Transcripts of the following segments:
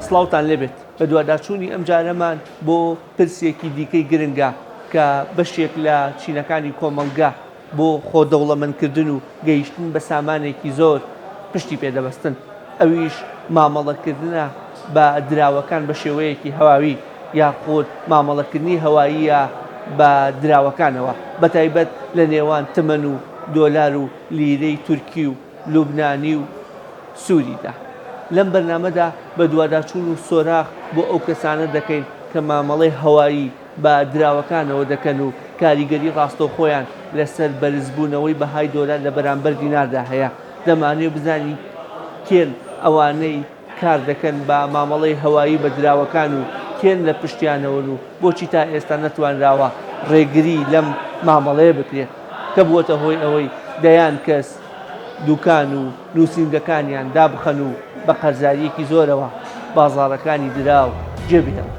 سڵاوتان لێبێت. بەدواداچوونی ئەمجارەمان بۆ پرسێکی دیکەی گرنگە کە بەشێک لە چینەکانی کۆمەڵگە بۆ خۆ دەوڵەمەندکردن و گەیشتن بە سامانێکی زۆر پشتی پێ دەبەستن، ئەویش مامەڵەکردنە بە دراوەکان بە شێوەیەکی هەواوی یاخود مامەڵەکردنی هەواییە بە دراوەکانەوە بەتایبەت لە نێوان تمەن و دۆلار و لیرەی تورکی و لوبنانی و سوریدا. لەم بەرنامەدا بەدواداچوون و سۆراخ بۆ ئەو کەسانە دەکەین کە مامەڵەی هەوایی بە دراوەکانەوە دەکەن و کاریگەری ڕاستەوخۆیان لەسەر بەرزبوونەوەی بەهای دۆلار لە بەرامبەر دیناردا هەیە. دەمانەوێت بزانین کێن ئەوانەی کار دەکەن بە مامەڵەی هەوایی بە دراوەکان و کێن لە پشتیانەوەن و بۆچی تا ئێستا نەتوانراوە ڕێگری لەم مامەڵەیە بکرێت کە بووەتە هۆی ئەوەی دەیان کەس دوکان و نووسینگەکانیان دابخەن و بە قەرزارییەکی زۆرەوە بازاڕەکانی دراو جێبهێڵن.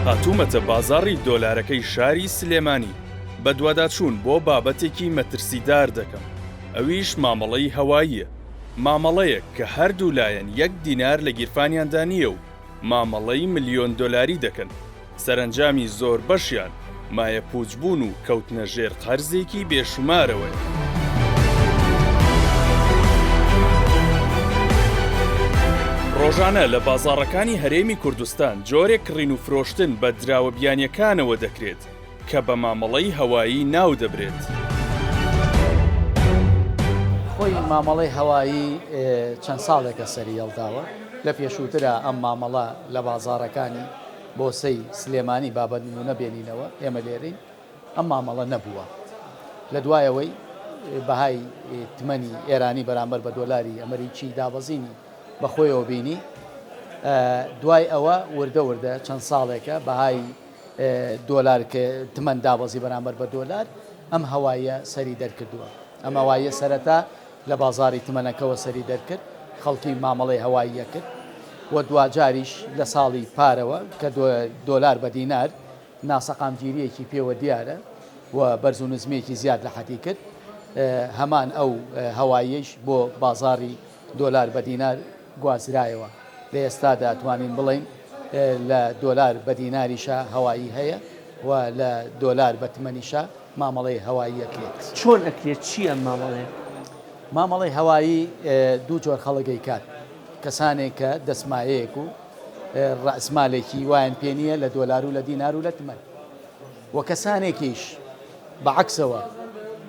هاتوومەتە بازاڕی دۆلارەکەی شاری سلێمانی، بەدواداچوون بۆ بابەتێکی مەترسیدار دەکەم، ئەویش مامەڵەی هەواییە، مامەڵەیەک کە هەردوو لایەن یەک دینار لە گیرفانیاندا نییە و مامەڵەی ملیۆن دۆلاری دەکەن، سەرەنجامی زۆربەشیان مایەپووچبوون و کەوتنە ژێر قەرزێکی بێشومارەوەیە. ڕۆژانە لە بازاڕەکانی هەرێمی کوردستان جۆرێک کڕین و فرۆشتن بە دراوە بیانییەکانەوە دەکرێت کە بە مامەڵەی هەوایی ناو دەبرێت. خۆی مامەڵەی هەوایی چەند ساڵێکە سەری هەڵداوە، لە پێشووترا ئەم مامەڵە لە بازاڕەکانی بۆسەی سلێمانی با بە نموونە بێنینەوە، ئێمە لێرەین، ئەم مامەڵە نەبووە. لە دوای ئەوەی بەهای تمەنی ئێرانی بەرامبەر بە دۆلاری ئەمەریکی دابەزینی بە خۆیەوە بینی، دوای ئەوە وردە وردە چەند ساڵێکە بەهای دۆلار کە تمەن دابەزی بەرامبەر بە دۆلار، ئەم هەوایە سەری دەرکردووە. ئەم هەوایە سەرەتا لە بازاڕی تمەنەکەوە سەری دەرکرد، خەڵکی مامەڵەی هەوایی ئەکرد و دواجاریش لە ساڵی پارەوە کە دۆلار بە دینار ناسەقامگیرییەکی پێوە دیارە و بەرز و نزمییەکی زیاد لە حەدی کرد، هەمان ئەو هەواییەیش بۆ بازاڕی دۆلار بە دینار گوازرایەوە. لە ئێستادا توانین بڵێین لە دۆلار بە دیناریشا هەوایی هەیە و لە دۆلار بە تمەنیشا مامەڵەی هەوایی ئەکرێت. چۆن ئەکرێت؟ چییە ئەم مامەڵەیە؟ مامەڵەی هەوایی دوو جۆر خەڵک ئەیکات، کەسانێک کە دەسمایەیەک و ڕەئسمالێکی وایان پێ نییە لە دۆلار و لە دینار و لە تمەن و کەسانێکیش بە عەکسەوە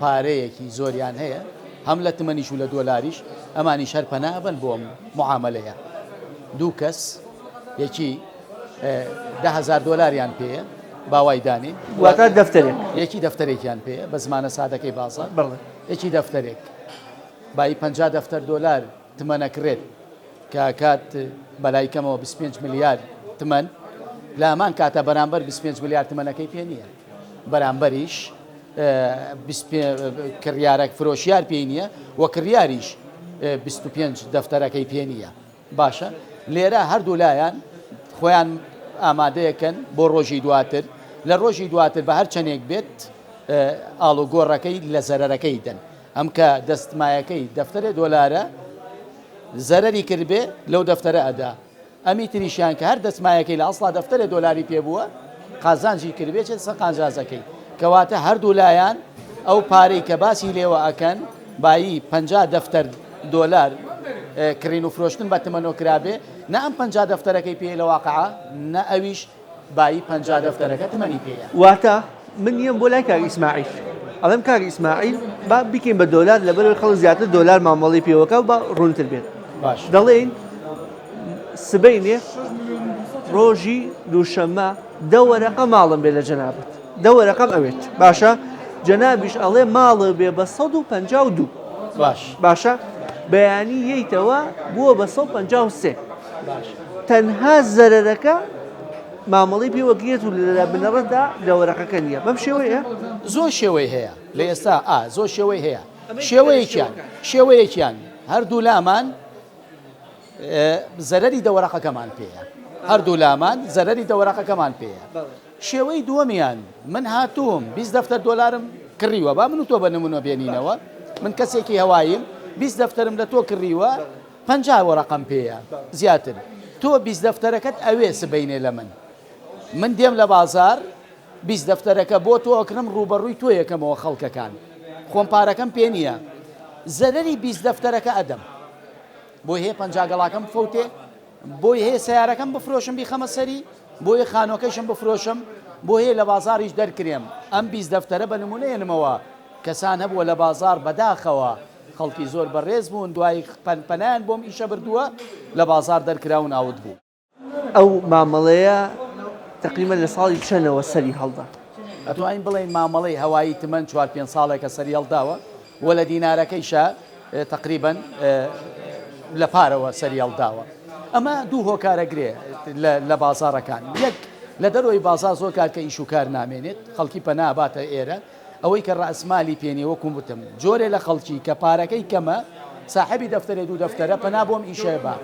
پارەیەکی زۆریان هەیە هەم لە تمەنیش و لە دۆلاریش ئەمانیش هەر پەنا ئەبەن بۆ ئەم معامەلەیە دوو کەس یەکی 10000 دۆلاریان پێیە با وای دانێین. واتە دەفتەرێک. یەکی دەفتەرێکیان پێیە بە زمانە سادەکەی بازاڕ. بەڵێ. یەکی دەفتەرێک بایی 50 دەفتەر دۆلار تمەن ئەکڕێت کە ئەکات بەلای کەمەوە 25 ملیار تمەن لە هەمان کاتە بەرامبەر 25 ملیار تمەنەکەی پێ نییە بەرامبەریش کڕیارەک فرۆشیار پێی نییە و کڕیاریش 25 دەفتەرەکەی پێ نییە. باشە لێرە هەردوو لایان خۆیان ئامادەیەکەن بۆ ڕۆژی دواتر لە ڕۆژی دواتر بە هەر چەندێک بێت ئاڵوگۆڕەکەی لە زەرەرەکەی دەن ئەم کە دەستمایەکەی دەفتەرێ دۆلارە زەرەری کردبێ لەو دەفتەرە ئەدا ئەمی تریشیان کە هەر دەستمایەکەی لە ئەسڵا دەفتەرێ دۆلاری پێ بووە قازانجی کردبێ چێت سەر قانجازەکەی کەواتە هەردوو لایان ئەو پارەی کە باسی لێوە ئەکەن بایی 50 دەفتەر دۆلار کڕین و فرۆشتن بە تمەنۆ کرابێ نە ئەم 50 دەفتەرەکەی پێ لە واقعا نە ئەویش بایی 50 دەفتەرەکە تمەنی پێیە. واتە من یەم بۆ لای کاک ئیسماعیل ئەڵێم کاک ئیسماعیل با بیکەین بە دۆلار لەبەرەوەی خەڵک زیاتر دۆلار مامەڵەی پێوەکە و با ڕوونتر بێت باش دەڵێین سبەینێ ڕۆژی دووشەممە دە وەرەقە ماڵم بێ لە جەنابت دە وەرەقەم ئەوێت باشە جەنابیش ئەڵێ ماڵە بێ بە 152 باش باشە بەیانی یەیتەوە بووە بە 153 باش تەنها زەرەرەکە مامەڵەی پێوە گرێت و لە بنەڕەتدا لە وەرەقەکە نییە بەم شێوەیە؟ زۆر شێوەی هەیە لە ئێستا ئا زۆر شێوەی هەیە شێوەیەکیان شێوەیەکیان هەردوو لامان زەرەری دەوەرەقەکەمان پێیە هەردوو لامان زەرەری دەوەرەقەکەمان پێیە شێوەی دووەمیان من هاتووم 20 دەفتەر دۆلارم کڕیوە با من و تۆ بە نمونە بێنینەوە من کەسێکی هەواییم 20 دەفتەرم لە تۆ کڕیوە. 50 وەرەقەم پێیە زیاتر تۆ 20 دەفتەرەکەت ئەوێ سبەینێ لە من من دێم لە بازار 20 دەفتەرەکە بۆ تۆ ئەکڕم ڕووبەڕووی تۆ یەکەمەوە خەڵکەکان خۆم پارەکەم پێ نییە زەرەری 20 دەفتەرەکە ئەدەم بۆی هەیە 50 گەڵاکەم فەوتێ بۆی هەیە سەیارەکەم بفرۆشم بیخەمە سەری، بۆیە خانوەکەیشم بفرۆشم، بۆ هەیە لە بازاڕیش دەرکرێم، ئەم 20 دەفتەرە بە نمونە هێنمەوە، کەسان هەبووە لە بازاڕ بەداخەوە خەڵکی زۆر بەڕێز بوون دوای پەنایان بۆم ئیشە بردووە لە بازاڕ دەرکراون out بوون. ئەو مامەڵەیە تەقریبەن لە ساڵی چەنەوە سەری هەڵدا؟ ئەتوانین بڵێین مامەڵەی هەوایی تمەن چوار پێنج ساڵێکە سەری هەڵداوە و لە دینارەکەیشا تەقریبەن لە پارەوە سەری هەڵداوە. ئەمە دوو هۆکارە گرێ لە بازاڕەکان. یەک، لە دەرەوەی بازاڕ زۆر کات کە ئیش و کار نامێنێت، خەڵکی پەنا ئەباتە ئێرە. ئەوەی کە ڕەئسمالی پێ نییە وەکوو وتم جۆرێ لە خەڵکی کە پارەکەی کەمە، ساحێبی دەفتەرێ دوو دەفتەرە پەنا بۆ ئەم ئیشە ئەبا.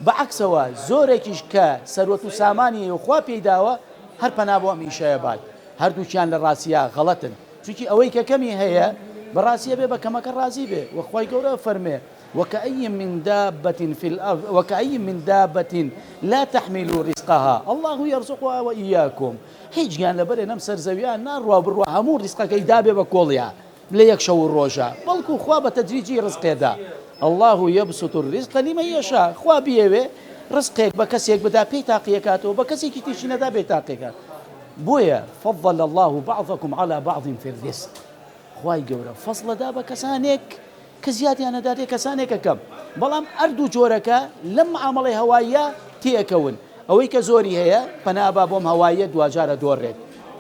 بە عەکسەوە زۆرێکیش کە سەروەت و سامانی هەیە و خوا پێی داوە هەر پەنا بۆ ئەم ئیشە ئەبات. هەردووکیان لە ڕاستیا غەڵەتن. چونکی ئەوەی کە کەمی هەیە بەڕاستی ئەبێ بە کەمەکە ڕازی بێ وە خوای گەورە ئەفەرمێ، وکأی من دابة فی الارض وکأی من دابة لا تحمل رزقها اللە یرزقها وایاکم هیچ گیانلەبەرێ لەم سەر زەویە ناڕوا بڕوا هەموو ڕیزقەکەی دابێ بە کۆڵیا لە یەک شەو و ڕۆژا بەڵکو خوا بە تەدریجی ڕزقێ دا اللە یبسط الرزق لمن یشاء خوا بیەوێ ڕزقێک بە کەسێک بدا پێی تاقیەکاتەوە بە کەسێکی تریشی نەدا بێ تاقیەکات بۆیە فضل اللە بعضکم علی بعض فی الرزق خوای گەورە فەزڵەدا بە کەسانێک کە زیادیان ئەداتێ کەسانێکە کەم بەڵام ئەردوو جۆرەکە لەم معامەڵەی هەواییە تێئەکەون ئەوەی کە زۆری هەیە پەنا ئەبا بۆم هەواییە دواجارە دۆڕێت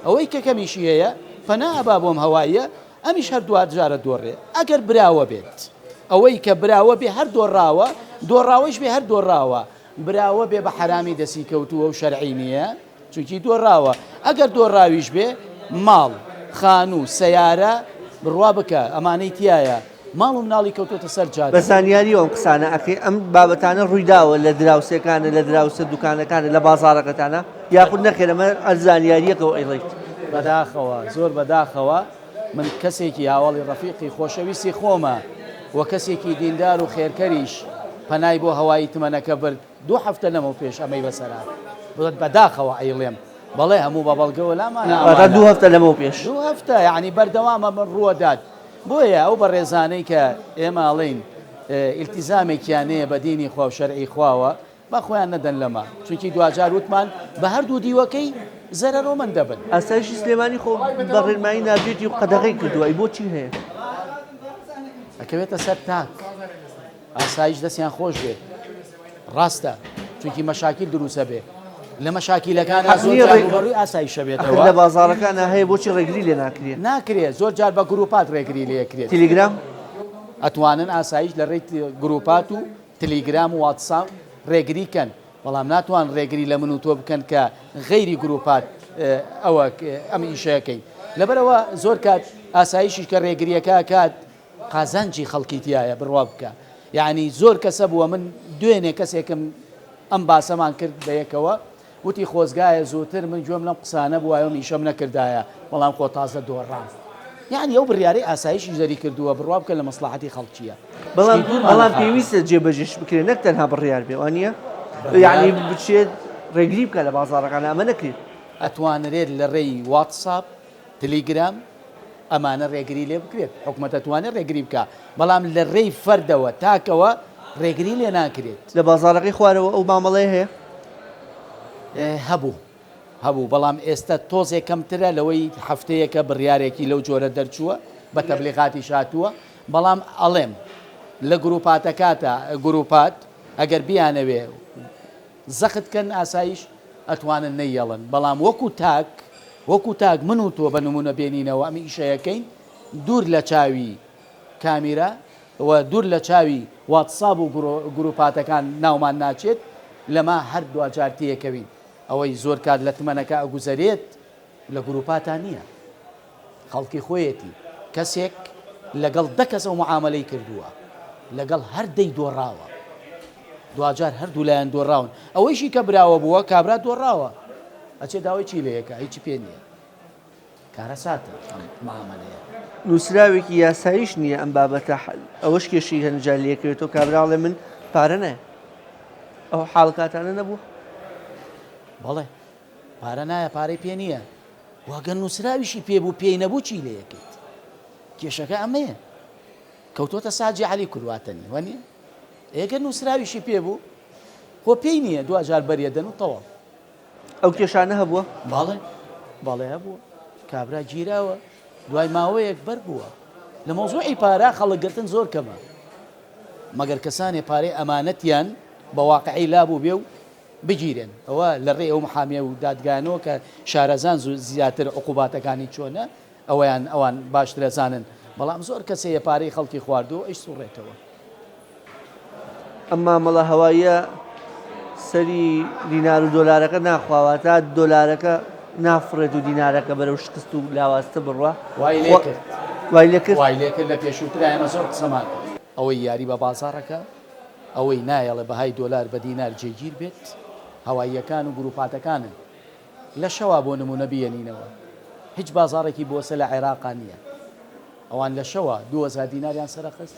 ئەوەی کە کەمیشی هەیە پەنا ئەبا بۆم هەواییە ئەمیش هەر دواجارە دۆڕێ ئەگەر براوە بێت ئەوەی کە براوە بێ هەر دۆڕاوە دۆڕاوەیش بێ هەر دۆڕاوە براوە بێ بە حەرامی دەسی کەوتووە و شەرعی نییە چونکی دۆڕاوە ئەگەر دۆڕاویش بێ ماڵ خانوو سەیارە بڕوا بکە ئەمانەی تایە ماڵ و مناڵی کەوتۆتە سەر جادە. بە زانیاریەوە ئەم قسانە ئەکەی ئەم بابەتانە ڕوویداوە لە دراوسێکانە لە دراوسێ دوکانەکانە لە بازاڕەکەتانە یاخود نەخێر ئەمە هەر زانیاریەکەوە ئەیڵێیت؟ بەداخەوە زۆر بەداخەوە من کەسێکی هاوەڵی ڕەفیقی خۆشەویستی خۆمە و کەسێکی دیندار و خێرکەریش پەنای بۆ هەوایی تمەنەکە برد دوو هەفتە لەمەو پێش ئەمەی بەسەر هات بڵێت بەداخەوە ئەیڵێم بەڵێ هەموو بە بەڵگەوە لامانە واتە دوو هەفتە لەمەو پێش دوو هەفتە یعنی بەردەوامە من ڕووەدات بۆیە ئەو بەڕێزانەی کە ئێمە ئەڵێین ئیلتیزامێکیان هەیە بە دینی خوا و شەرعی خواوە با خۆیان نەدەن لەمە چونکی دواجار وتمان بە هەردوو دیوەکەی زەرەرۆمەند دەبن. ئاسایشی سلێمانی خۆ بە ڕێنمایی ناردوێتی و قەدەغەی کردووە ئەی بۆچی هەیە؟ ئەکەوێتە سەر تاک. ئاسایش دەستیان خۆش بێت ڕاستە چونکی مەشاکیل دروسە بێ لە مەشاکیلەکان زۆر جار ڕووبەڕووی ئاسایشە بێتەوە لە بازاڕەکانە هەیە بۆچی ڕێگری لێ ناکرێت ناکرێت زۆر جار بە گروپات ڕێگری لێکرێت تیلیگرام ئەتوانن ئاسایش لە ڕێی گروپات و تلیگرام و واتساپ ڕێگری کەن بەڵام ناتوان ڕێگری لە من و تۆ بکەن کە غەیری گروپات ئەوە ئەم ئیشەکەین لەبەرەوە زۆر کات ئاسایشیش کە ڕێگریەکە کات قازانجی خەڵکی تیایە بڕوا بکە یەعنی زۆر کەسە بووە من دوێنێ کەسێکم ئەم باسەمان کرد بەیەکەوە وتی خۆزگایە زووتر من گوێم لەم قسانە بوایە و ئیشەم نەکردایە بەڵام خۆ تازە دۆڕام یەعنی ئەو بڕیارەی ئاسایشیش دەری کردووە بڕوا بکە لە مەسڵەحەتی خەڵکیە بەڵام بەڵام پێویستە جێبەجێش بکرێت نەک تەنها بڕیار بێ وانییە یعنی بچێت ڕێگری بکە لە بازاڕەکان ئەمە نەکرێت ئەتوانرێت لە ڕێی واتساپ تلیگرام ئەمانە ڕێگری لێ بکرێت، حکومەت ئەتوانێت ڕێگری بکا، بەڵام لە ڕێی فەردەوە، تاکەوە ڕێگری لێ ناکرێت. لە بازاڕەکەی خوارەوە ئەو مامەڵەیە هەیە؟ هەبوو، هەبوو، بەڵام ئێستە تۆزێ کەمترە لەوەی هەفتەیەکە بڕیارێکی لەو جۆرە دەرچووە، بە تەبلیغاتیش هاتووە، بەڵام ئەڵێم لە گروپاتەکاتا، گروپات ئەگەر بیانەوێ زەخت کەن ئاسایش ئەتوانن نەیەڵن بەڵام وەکو تاک وەکو تاک من و تۆ بە نمونە بێنینەوە ئەم ئیشەیەکەین دوور لە چاوی کامیرا و دوور لە چاوی واتساب و گروپاتەکان ناومان ناچێت لەما هەر دواجار تێکەوین ئەوەی زۆر کات لە تمەنەکە ئەگوزەرێت لە گروپاتا نییە خەڵکی خۆیەتی کەسێک لەگەڵ دە کەس ئەو معامەلەی کردووە لەگەڵ هەر دەی دۆڕاوە دواجار هەردوو لایەن دۆڕاون ئەوەیشی کە براوە بووە کابرا دۆڕاوە ئەچێ داوای چی لەیەکە هیچی پێ نییە کارەساتە ئەم معامەلەیە. نووسراوێکی یاساییش نییە ئەم بابەتە ئەوەش کێشەی هەنجار لێکەوێتەوە کابرا ئەڵێ من. پارە نایە. ئەو حاڵکاتانە نەبووە؟ بەڵێ پارە نایە پارەی پێ نییە وە گەر نووسراویشی پێ بوو پێی نەبوو چی لێ ئەکەیت کێشەکە ئەمەیە کەوتۆتە ساجی عەلی کورواتەنی وەنیە ئێ گەر نووسراویشی پێ بوو خۆ پێی نییە دواجار بەریەدەن و تەواو. ئەو کێشانە هەبووە؟ بەڵێ بەڵێ هەبووە کابرا گیراوە دوای ماوەیەک بەر بووە لە مەوزوعی پارە خەڵک گرتن زۆر کەمە مەگەر کەسانێ پارەی ئەمانەتیان بە واقعی لابوو بێ و بگیرێن ئەوە لە ڕێی ئەو محامیە و دادگایانەوە کە شارەزان زیاتر عقوباتەکانی چۆنە ئەوەیان ئەوان باشتر ئەزانن بەڵام زۆر کەس هەیە پارەی خەڵکی خواردووە و ئەیسوڕێتەوە. ئەم مامەڵە هەواییە سەری دینار و دۆلارەکە ناخوا واتە دۆلارەکە نافڕێت و دینارەکە بەرەو شکست و لاوازتر بڕوا. وای لێ کرد. وای لێ کرد؟ وای لێ کرد لە پێشووترا ئێمە زۆر قسەمان کرد. ئەوەی یاری بە بازاڕەکە، ئەوەی نایەڵێ بەهای دۆلار بە دینار جێگیر بێت، هەواییەکان و گروپاتەکانن. لە شەوا بۆ نموونە بیەنینەوە هیچ بازاڕێکی بۆسە لە عێراقا نییە ئەوان لە شەوا 2000 دیناریان سەرخست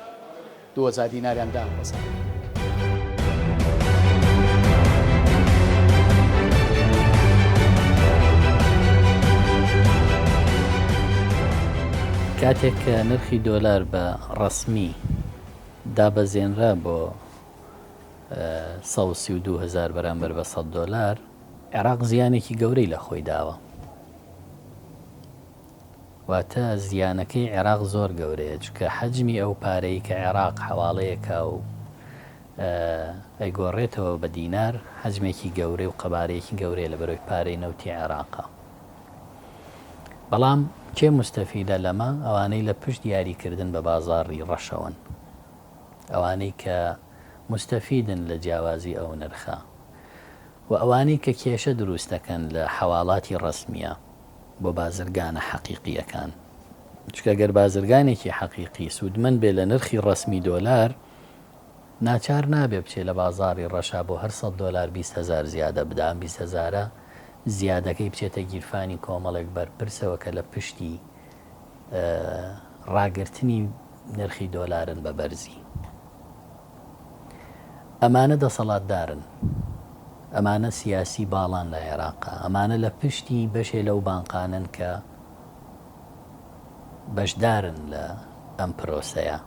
2000 دیناریان دابەزاند. کاتێک کە نرخی دۆلار بە ڕەسمی دابەزێنرا بۆ 132 هەزار بەرامبەر بە 100 دۆلار، عێراق زیانێکی گەورەی لە خۆی داوە. واتە زیانەکەی عێراق زۆر گەورەیە، چونکە حەجمی ئەو پارەی کە عێراق حەواڵەیەکا و ئەیگۆڕێتەوە بە دینار، حەجمێکی گەورەی و قەبارەیەکی گەورەیە لەبەرئەوەی پارەی نەوتی عێراقە. بەڵام کێ موستەفیدە لەمە؟ ئەوانەی لە پشت یاریکردن بە بازاڕی ڕەشەوەن. ئەوانەی کە موستەفیدن لە جیاوازی ئەو نرخە. و ئەوانەی کە کێشە دروست دەکەن لە حەواڵاتی ڕەسمیە بۆ بازرگانە حەقیقیەکان چونکە گەر بازرگانێکی حەقیقی سوودمەند بێ لە نرخی ڕەسمی دۆلار ناچار نابێ بچێ لە بازاڕی ڕەشا بۆ هەر سەد دۆلار 20 هەزار زیادە بدا ئەم 20 هەزارە زیادەکەی بچێتە گیرفانی کۆمەڵێک بەرپرسەوە کە لە پشتی ڕاگرتنی نرخی دۆلارن بە بەرزی. ئەمانە دەسەڵاتدارن، ئەمانە سیاسی باڵان لە عێراقا، ئەمانە لە پشتی بەشێ لەو بانقانەن کە بەشدارن لە ئەم پرۆسەیە.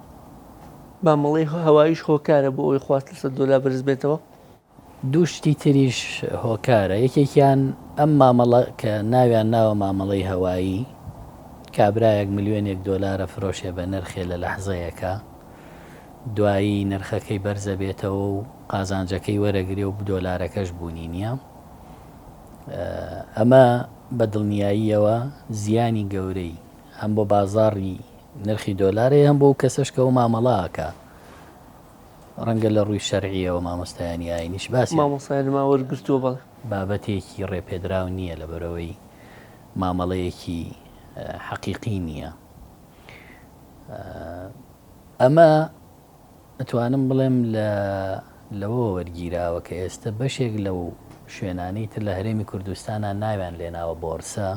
مامەڵەی هەواییش هۆکارە بۆ ئەوەی خواست لەسەر دۆلار بەرزبێتەوە؟ دوو شتی تریش هۆکارە، یەکێکیان ئەم مامەڵە کە ناویان ناوە مامەڵەی هەوایی، کابرایەک ملیۆنێک دۆلار ئەفرۆشێ بە نرخێ لە لەحزەیەکا، دوایی نرخەکەی بەرزەبێتەوە و قازانجەکەی وەرەگرێ و دۆلارەکەش بوونی نییە. ئەمە بە دڵنیاییەوە زیانی گەورەی هەم بۆ بازاڕی نرخی دۆلار هەیە هەم بۆ ئەو کەسەش کە ئەو مامەڵە ئەکا. ڕەنگە لە ڕووی شەرعییەوە مامۆستایانی ئایینیش باسیان. مامۆستایانمان وەرگرتووە بەڵێ. بابەتێکی ڕێپێدراو نییە لەبەرئەوەی مامەڵەیەکی حەقیقی نییە. ئەمە ئەتوانم بڵێم لە لەوەوە وەرگیراوە کە ئێستە بەشێک لەو شوێنانەی تر لە هەرێمی کوردستانا ناویان لێناوە بۆرسە.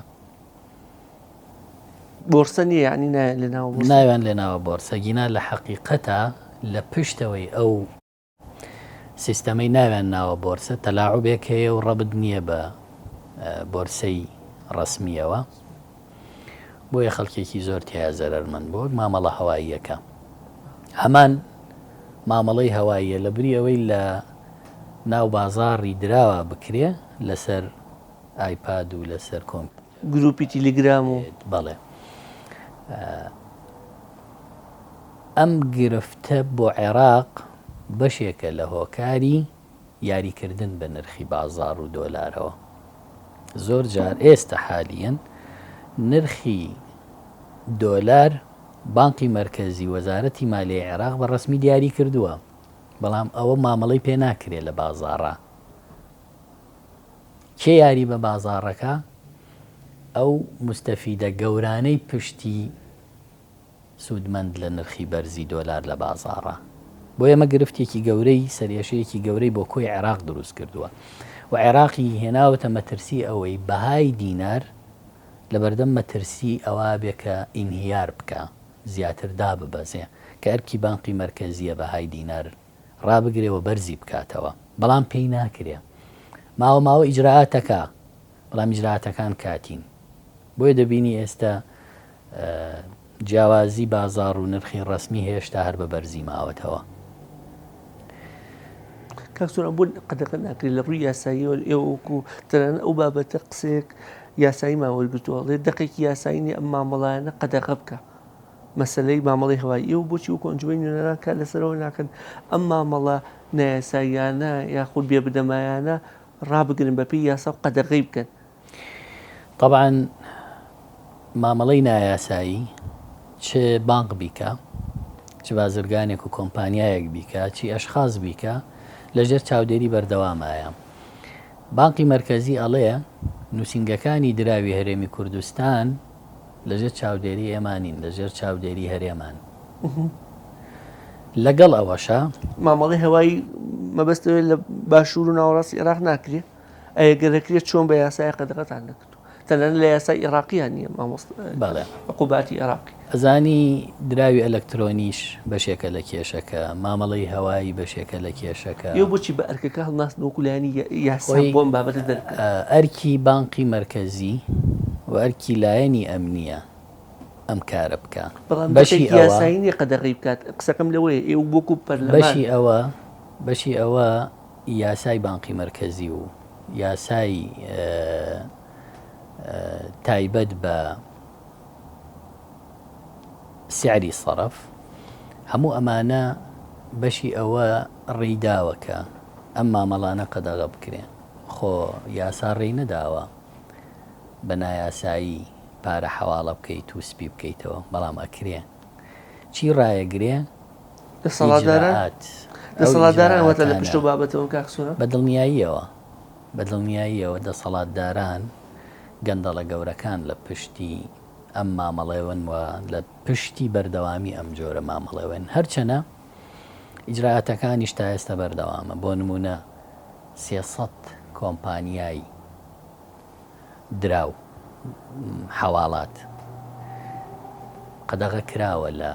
بۆرسە نییە یانی ناویان لێناوە بۆرسە. ناویان لێناوە بۆرسە گینا لە حەقیقەتا لە پشتەوەی ئەو سیستەمەی ناویان ناوە بۆرسە تەلاعوبێک هەیە و ڕەبت نییە بە بۆرسەی ڕەسمییەوە بۆیە خەڵکێکی زۆر تیایا زەرەرمەند بووە وەک مامەڵە هەواییەکە هەمان مامەڵەی هەواییە لە بری ئەوەی لە ناو بازاڕی دراوە بکرێ لەسەر ئایپاد و لەسەر کۆمپیوتەر گروپی تیلیگرام و. بەڵێ ئەم گرفتە بۆ عێراق بەشێکە لە هۆکاری یاریکردن بە نرخی بازاڕ و دۆلارەوە. زۆر جار ئێستە حالیەن نرخی دۆلار بانقی مەرکەزی وەزارەتی مالیەی عێراق بە ڕەسمی دیاری کردووە، بەڵام ئەوە مامەڵەی پێ ناکرێ لە بازاڕا. کێ یاری بە بازاڕەکا؟ ئەو موستەفیدە گەورانەی پشتی سوودمەند لە نرخی بەرزی دۆلار لە بازاڕا. بۆیە ئەمە گرفتێکی گەورەی، سەرئێشەیەکی گەورەی بۆ کۆی عێراق دروست کردووە و عێراقی هێناوەتە مەترسی ئەوەی بەهای دینار لەبەردەم مەترسی ئەوە بێ کە ئینهیار بکا، زیاتر داببەزێ، کە ئەرکی بانقی مەرکەزییە بەهای دینار. ڕابگرێ و بەرزی بکاتەوە بەڵام پێی ناکرێ ماوە ماوە ئیجرائاتەکە بەڵام ئیجرائاتەکان کاتین بۆیە دەبینی ئێستا جیاوازی بازاڕ و نرخی ڕەسمی هێشتا هەر بە بەرزی ماوەتەوە. کاک سۆران بۆ قەدەغە ناکرێت لە ڕووی یاساییەوە ئێوە وەکو تەنانەت ئەو بابەتە قسەیەک یاساییمان وەرگرتووە ئەڵێ دەقێکی یاسایی نییە ئەم مامەڵایانە قەدەغە بکە مەسەلەی مامەڵەی هەوایی ئێوە بۆچی وەکو ئەنجومەنی نوێنەران کار لەسەرەوە ناکەن ئەم مامەڵە نایاساییانە یاخود بێ بنەمایانە ڕابگرن بەپێی یاسا و قەدەغەی بکەن؟ تەبعەن مامەڵەی نایاسایی چ بانق بیکا چ بازرگانێک و کۆمپانیایەک بیکا چی ئەشخاص بیکا لەژێر چاودێری بەردەوامایە. بانقی مەرکەزی ئەڵێ نووسینگەکانی دراوی هەرێمی کوردستان لەژێر چاودێری ئێمە نین لەژێر چاودێری هەرێمان. لەگەڵ ئەوەشا. مامەڵەی هەوایی مەبەست لەوەیە لە باشوور و ناوەڕاستی عێراق ناکرێ؟ ئەیە گەر دەکرێ چۆن بە یاسایە قەدەغەتان نەکردووە؟ تەنانەت لە یاسای عێراقیان نییە مامۆستا بەڵێ. عقوباتی عێراقی. ئەزانی دراوی ئەلەکترۆنیش بەشێکە لە کێشەکە، مامەڵەی هەوایی بەشێکە لە کێشەکە. ئێوە بۆچی بە ئەرکەکە هەڵناستن وەکو لایەنی یاسا خۆی بۆ ئەم بابەتە دەربکەن؟ ئەرکی بانقی مەرکەزی و ئەرکی لایەنی ئەمنییە ئەم کارە بکا. بەڵام بەشی دەقێکی ئەوە. یاسایی نییە قەدەغەی بکات، قسەکەم لەوەیە ئێوە وەکو پەرلەمان. بەشی ئەوە بەشی ئەوە یاسای بانقی مەرکەزی و یاسای تایبەت بە سعری سەرف هەموو ئەمانە بەشی ئەوە ڕێی داوە کە ئەم مامەڵانە قەدەغە بکرێن خۆ یاسا ڕێی نەداوە بە نایاسایی پارە حەواڵە بکەیت و سپی بکەیتەوە بەڵام ئەکرێ چی ڕایەگرێ دەسەڵاتداران ئیجرائات ئەو دەسەڵاتداران واتە لە ئیجرائاتانە پشت ئەو بابەتەوەن کاک سۆران؟ بە دڵنیاییەوە بە دڵنیاییەوە دەسەڵاتداران گەندەڵە گەورەکان لە پشتی ئەم مامەڵەوەن و لە پشتی بەردەوامی ئەم جۆرە مامەڵەوەن هەرچەنە ئیجرائاتەکانیش تا ئێستا بەردەوامە بۆ نمونە 300 کۆمپانیای دراو حەواڵات قەدەغە کراوە لە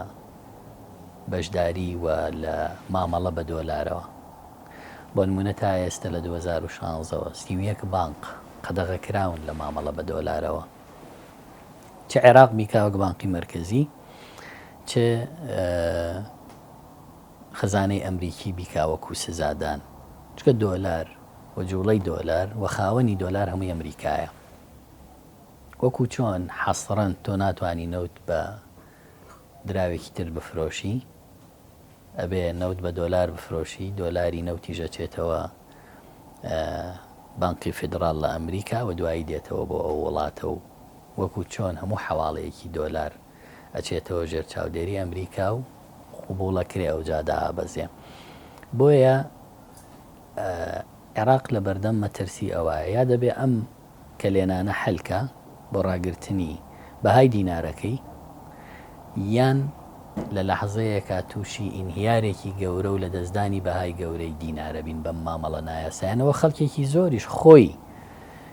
بەشداری و لە مامەڵە بە دۆلارەوە. بۆ نموونە تا ئێستە لە 2016 وە 31 بانق قەدەغە کراون لە مامەڵە بە دۆلارەوە. چ عێراق بیکا وەک بانقی مەرکەزی چ خەزانەی ئەمریکی بیکا وەکو سزادان. چونکە دۆلار و جوڵەی دۆلار و خاوەنی دۆلار هەمووی ئەمریکایە. وەکو چۆن حەسرەن تۆ ناتوانی نەوت بە دراوێکی تر بفرۆشی ئەبێ نەوت بە دۆلار بفرۆشی دۆلاری نەوتیش ئەچێتەوە بانقی فیدڕاڵ لە ئەمریکا و دوایی دێتەوە بۆ ئەو وڵاتە و وەکو چۆن هەموو حەواڵەیەکی دۆلار ئەچێتەوە ژێر چاودێری ئەمریکا و قبوڵەکرێ ئەوجا دابەزێ بۆیە عێراق لە بەردەم مەترسی ئەوایە یا دەبێ ئەم کەلێنانە حەل کا بۆ ڕاگرتنی بەهای دینارەکەی، یان لە لەحزەیەکا تووشی ئینهیارێکی گەورە و لەدەستدانی بەهای گەورەی دینارە بین بەم مامەڵە نایاسایانەوە، خەڵکێکی زۆریش خۆی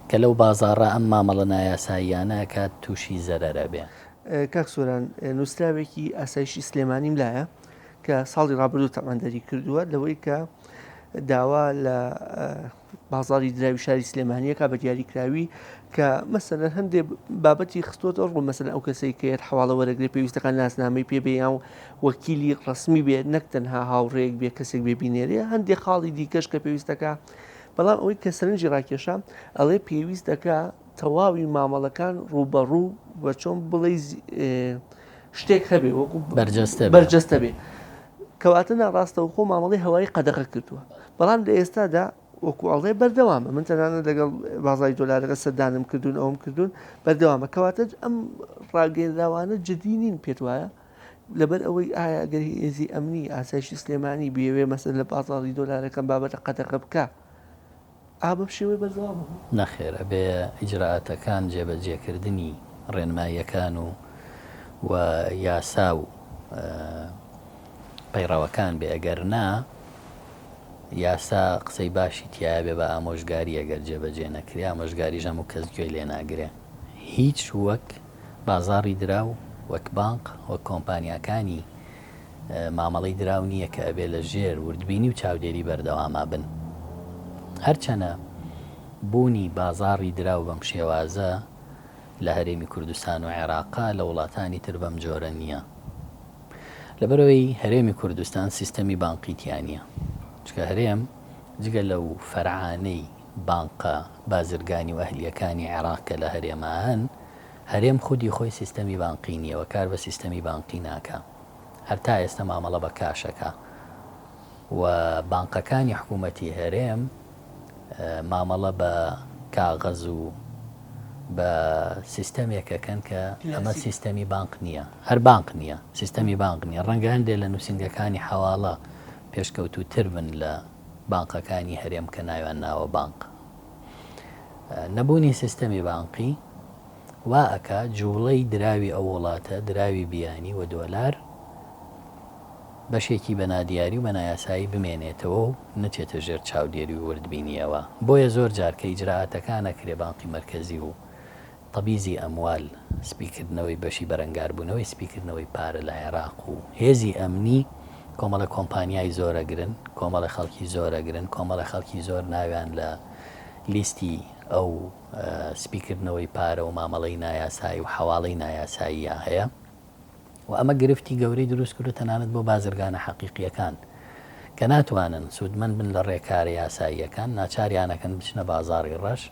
کە لەو بازاڕە ئەم مامەڵە نایاساییانە ئەکات تووشی زەرەر ئەبێ. کاک سۆران نووسراوێکی ئاسایشی سلێمانیم لایە کە ساڵی ڕابردوو تەبعەن دەری کردووە لەوەی کە داوا لە بازاڕی دراوی شاری سلێمانیەکە بە دیاریکراوی کە مەسەلەن هەندێ بابەتی خستۆتە ڕوو مەسەلەن ئەو کەسەی کە یەت حواڵە وەرەگرێ پێویستەکان ناسنامەی پێ بێ یان وەکیلی ڕەسمی بێ نەک تەنها هاوڕێیەک بێ کەسێک بێ بینێرێ هەندێ خاڵی دیکەش کە پێویستەکە بەڵام ئەوەی کە سەرنجی ڕاکێشا ئەڵێ پێویست دەکا تەواوی مامەڵەکان ڕووبەڕوو بە چۆن بڵێ شتێک هەبێ وەکو بەرجەستە بێ. بەرجەستە بێ کەواتە ناڕاستەوخۆ مامەڵەی هەوایی قەدەغە کردووە بەڵام لە ئێستادا وەکو ئەڵێ بەردەوامە من تەنانەت لەگەڵ بازاری دۆلارەکە سەردانم کردوون ئەوم کردوون بەردەوامە کەواتە ئەم ڕاگەیەنراوانە جدی نین پێت وایە لەبەر ئەوەی ئایا گەر هێزی ئەمنی ئاسایشی سلێمانی بێوێ مەسەر لە بازاری دۆلارەکەم بابەتە قەدەغە بکە ئا بەم شێوەیە بەردەوام بوو؟ نەخێر ئەبێ ئیجرائاتەکان جێبەجێکردنی ڕێنماییەکان و و یاسا و پەیڕەوەکان بێ ئەگەر نا یاسا قسەی باشی تایە بێ بە ئامۆژگاری ئەگەر جێبەجێ نەکرێ ئامۆژگاریش هەموو کەس گوێی لێ ناگرێ هیچ وەک بازاڕی دراو وەک بانق وەک کۆمپانیاکانی. مامەڵەی دراو نییە کە ئەبێ لە ژێر وردبینی و چاودێری بەردەواما بن. هەرچەنە بوونی بازاڕی دراو بەم شێوازە لە هەرێمی کوردستان و عێراقا لە وڵاتانی تر بەم جۆرە نییە. لەبەرئەوەی هەرێمی کوردستان سیستەمی بانقی تیا نییە. چونکە هەرێم جگە لەو فەرعانەی بانقە بازرگانی و ئەهلییەکانی عێراق کە لە هەرێما هەن، هەرێم خودی خۆی سیستەمی بانقی نییە و کار بە سیستەمی بانقی ناکا. هەر تا ئێستا مامەڵە بە کاش ئەکا و بانقەکانی حکوومەتی هەرێم مامەڵە بە کاغەز و بە سیستەمێک ئەکەن کە ئەمە سیستەمی بانق نییە. هەر بانق نییە، سیستەمی بانق نییە. ڕەنگە هەندێ لە نووسینگەکانی حەواڵە پێشکەوتووتر بن لە بانقەکانی هەرێم کە ناویان ناوە بانق. نەبوونی سیستەمی بانقی وا ئەکا جووڵەی دراوی ئەو وڵاتە، دراوی بیانی و دۆلار، بەشێکی بە نادیاری و بە نایاسایی بمێنێتەوە و نەچێتە ژێر چاودێری و وردبینییەوە. بۆیە زۆر جار کە ئیجرائاتەکان ئەکرێ بانقی مەرکەزی و تەبیزی ئەموال، سپیکردنەوەی بەشی بەرەنگاربوونەوەی سپیکردنەوەی پارە لە عێراق و هێزی ئەمنی کۆمەڵە کۆمپانیای زۆر ئەگرن، کۆمەڵە خەڵکی زۆر ئەگرن، کۆمەڵە خەڵکی زۆر ناویان لە لیستی ئەو سپیکردنەوەی پارە و مامەڵەی نایاسایی و حەواڵەی نایاساییە هەیە و ئەمە گرفتی گەورەی دروست کردو تەنانەت بۆ بازرگانە حەقیقییەکان کە ناتوانن سوودمەند بن لە ڕێکارە یاساییەکان ناچاریانەکەن بچنە بازاڕی ڕەش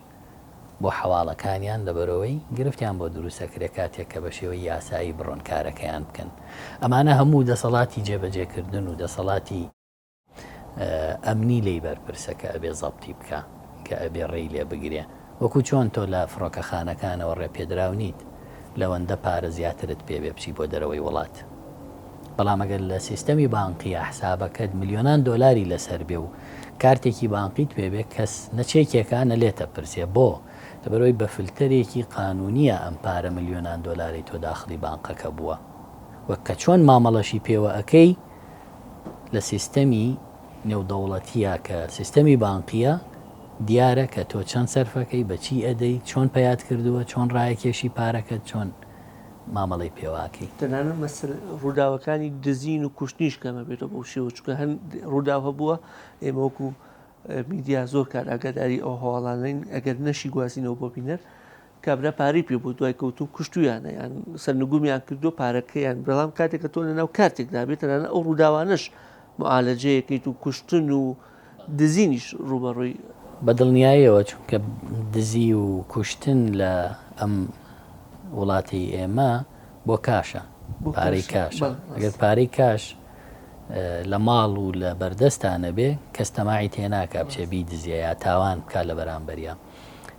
بۆ حەواڵەکانیان لەبەرئەوەی گرفتیان بۆ دروست ئەکرێ کاتێک کە بە شێوەی یاسایی بڕۆن کارەکەیان بکەن ئەمانە هەموو دەسەڵاتی جێبەجێکردن و دەسەڵاتی ئەمنی لێی بەرپرسە کە ئەبێ زەبتی بکا کە ئەبێ ڕێی لێ بگرێ وەکو چۆن تۆ لە فڕۆکەخانەکانەوە ڕێپێدراو نیت لەوەندە پارە زیاترت پێ بێ بچی بۆ دەرەوەی وڵات بەڵام ئەگەر لە سیستەمی بانقیە حسابەکەت ملیۆنان دۆلاری لەسەر بێ و کارتێکی بانقیت پێ بێ کەس نە چێکێکا نە لێتە پرسێ بۆ؟ لەبەرئەوەی بە فلتەرێکی قانونیە ئەم پارە ملیۆنان دۆلارەی تۆ داخڵی بانقەکە بووە وە کە چۆن مامەڵەشی پێوە ئەکەی لە سیستەمی نێودەوڵەتیە کە سیستەمی بانقیە دیارە کە تۆ چەند سەرفەکەی بە چی ئەدەی چۆن پەیات کردووە چۆن ڕایەکێشی پارەکەت چۆن مامەڵەی پێوەئەکەی. تەنانەت مەسەل ڕووداوەکانی دزین و کوشتنیش کەم ئەبێتەوە بەو شێوە چونکە هەن ڕووداو هەبووە ئێمە وەکو میدیا زۆر کار ئاگاداری ئەو هەواڵانەین ئەگەر نەشی گوازینەوە بۆ بینەر کابرا پارەی پێ بوو دوای کەوتون کوشتویانە یان سەرنگومیان کردو پارەکەیان بەڵام کاتێک کە تۆ لەناو کارتێکدا بێت تەنانەت ئەو ڕووداوانەش معالەجەیەکەیت و کوشتن و دزینیش ڕووبەڕووی بە دڵنیایەوە چونکە دزی و کوشتن لە ئەم وڵاتی ئێمە بۆ کاشە پارەی کاشە ئەگەر پارەی کاش لە ماڵ و لە بەردەستا نەبێ کەس تەماعی تێناکا بچێ بیدزیە یا تاوان بکا لە بەرامبەریا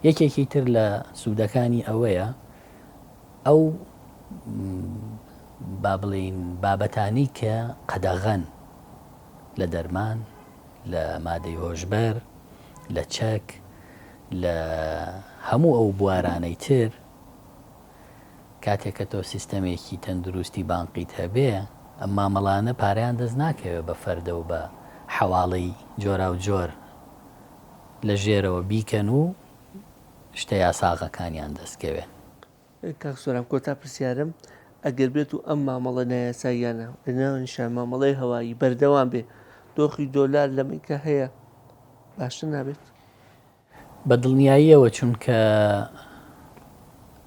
یەکێکی تر لە سوودەکانی ئەوەیە ئەو با بڵێین بابەتانی کە قەدەغەن لە دەرمان لە مادەی هۆشبەر لە چەک لە هەموو ئەو بوارانەی تر کاتێک کە تۆ سیستەمێکی تەندروستی بانقیت هەبێ ئەم مامەڵانە پارەیان دەست ناکەوێ بە فەردە و بە حەواڵەی جۆراوجۆر لە ژێرەوە بیکەن و شتە یاساغەکانیان دەست کەوێ. کاک سۆران کۆتا پرسیارم ئەگەر بێت و ئەم مامەڵە نایاساییانە لە ناونیشان مامەڵەی هەوایی بەردەوام بێ دۆخی دۆلار لەمەی کە هەیە باشتر نابێت؟ بە دڵنیاییەوە چونکە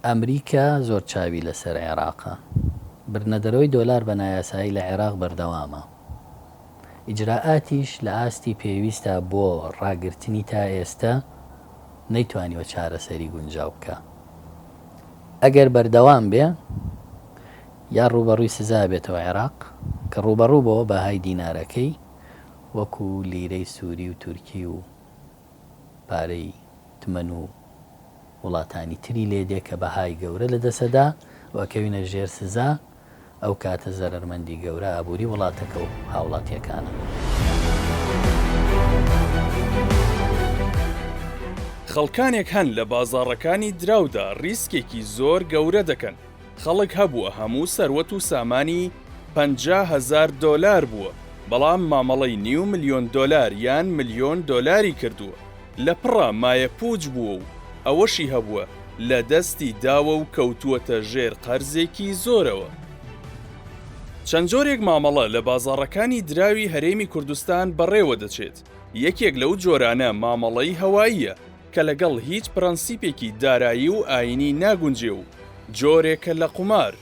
ئەمریکا زۆر چاوی لەسەر عێراقە. بردنەدەرەوەی دۆلار بە نایاسایی لە عێراق بەردەوامە. ئیجرائاتیش لە ئاستی پێویستا بۆ ڕاگرتنی تا ئێستە نەیتوانیوە چارەسەری گونجاو بکا. ئەگەر بەردەوام بێ یا ڕووبەڕووی سزا بێتەوە عێراق کە ڕووبەڕوو بۆوە بەهای دینارەکەی وەکو لیرەی سوری و تورکی و پارەی تمەن و وڵاتانی تری لێ دێ کە بەهای گەورە لە دەسەدا و ئەکەوینە ژێر سزا ئەو کاتە زەرەرمەندی گەورە ئابووری وڵاتەکە و هاوڵاتیەکانە. خەڵکانێک هەن لە بازاڕەکانی دراودا ڕیسکێکی زۆر گەورە دەکەن، خەڵک هەبووە هەموو سەروەت و سامانی 50 هەزار دۆلار بووە، بەڵام مامەڵەی نیو ملیۆن دۆلار یان ملیۆن دۆلاری کردووە، لە پڕا مایەپووچ بووە و ئەوەشی هەبووە لە دەستی داوە و کەوتووەتە ژێر قەرزێکی زۆرەوە. چەند جۆرێک مامەڵە لە بازاڕەکانی دراوی هەرێمی کوردستان بەڕێوە دەچێت، یەکێک لەو جۆرانە مامەڵەی هەواییە کە لەگەڵ هیچ پرەنسیپێکی دارایی و ئایینی ناگونجێ و جۆرێکە لە قومار.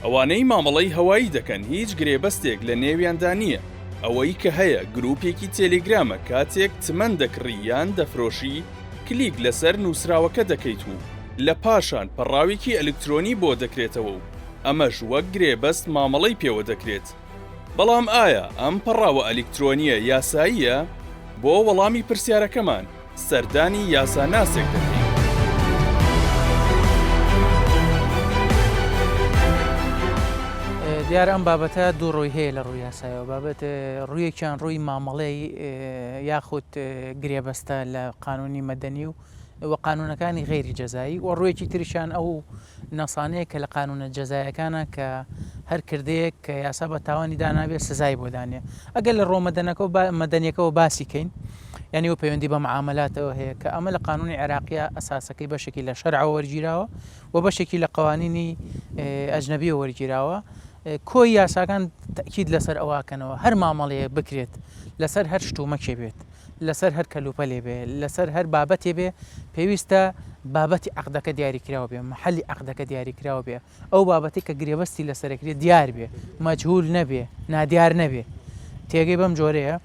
ئەوانەی مامەڵەی هەوایی دەکەن هیچ گرێبەستێک لە نێویاندا نییە، ئەوەی کە هەیە گروپێکی تێلیگرامە کاتێک تمەن دەکڕی یان دەفرۆشی کلیک لەسەر نووسراوەکە دەکەیت و لە پاشان پەڕاوێکی ئەلکترۆنی بۆ دەکرێتەوە و ئەمەش وەک گرێبەست مامەڵەی پێوە دەکرێت. بەڵام ئایا ئەم پەڕاوە ئەلیکترۆنییە یاساییە؟ بۆ وەڵامی پرسیارەکەمان سەردانی یاساناسێک دەکەین. دیارە ئەم بابەتە دوو ڕووی هەیە لە ڕووی یاسایەوە بابەت ڕوویەکیان ڕووی مامەڵەی یاخود گرێبەستە لە قانونی مەدەنی و و قانونەکانی غەیری جەزایی و ڕوویەکی تریشیان ئەو نەسانەیە کە لە قانونە جەزایەکانە کە هەر کردەیەک کە یاسا بە تاوانی دانابێ سزای بۆ دانێ ئەگەر لە ڕۆ مەدەنەکە مەدەنیەکەەوە باسی کەین یعنی و پەیوەندی بە معاملاتەوە هەیە کە ئەمە لە قانونی عێراقیە ئەساسەکەی بەشێکی لە شەرعەوە وەرگیراوە و بەشێکی لە قوانینی ئەجنەبیەوە وەرگیراوە کۆی یاساکان تەکید لەسەر ئەوواکەنەوە هەر مامەڵەیە بکرێت لەسەر هەر شتومەکێ بێت لەسەر هەر کەلوپەلێ بێ، لەسەر هەر بابەتێ بێ، پێویستە بابەتی عەقدەکە دیاریکراو بێ، مەحەلی عەقدەکە دیاریکراو بێ، ئەو بابەتەی کە گرێبەستی لەسەر ئەکرێ دیار بێ، مەجهول نەبێ، نادیار نەبێ. تێگەی بەم جۆرەیە.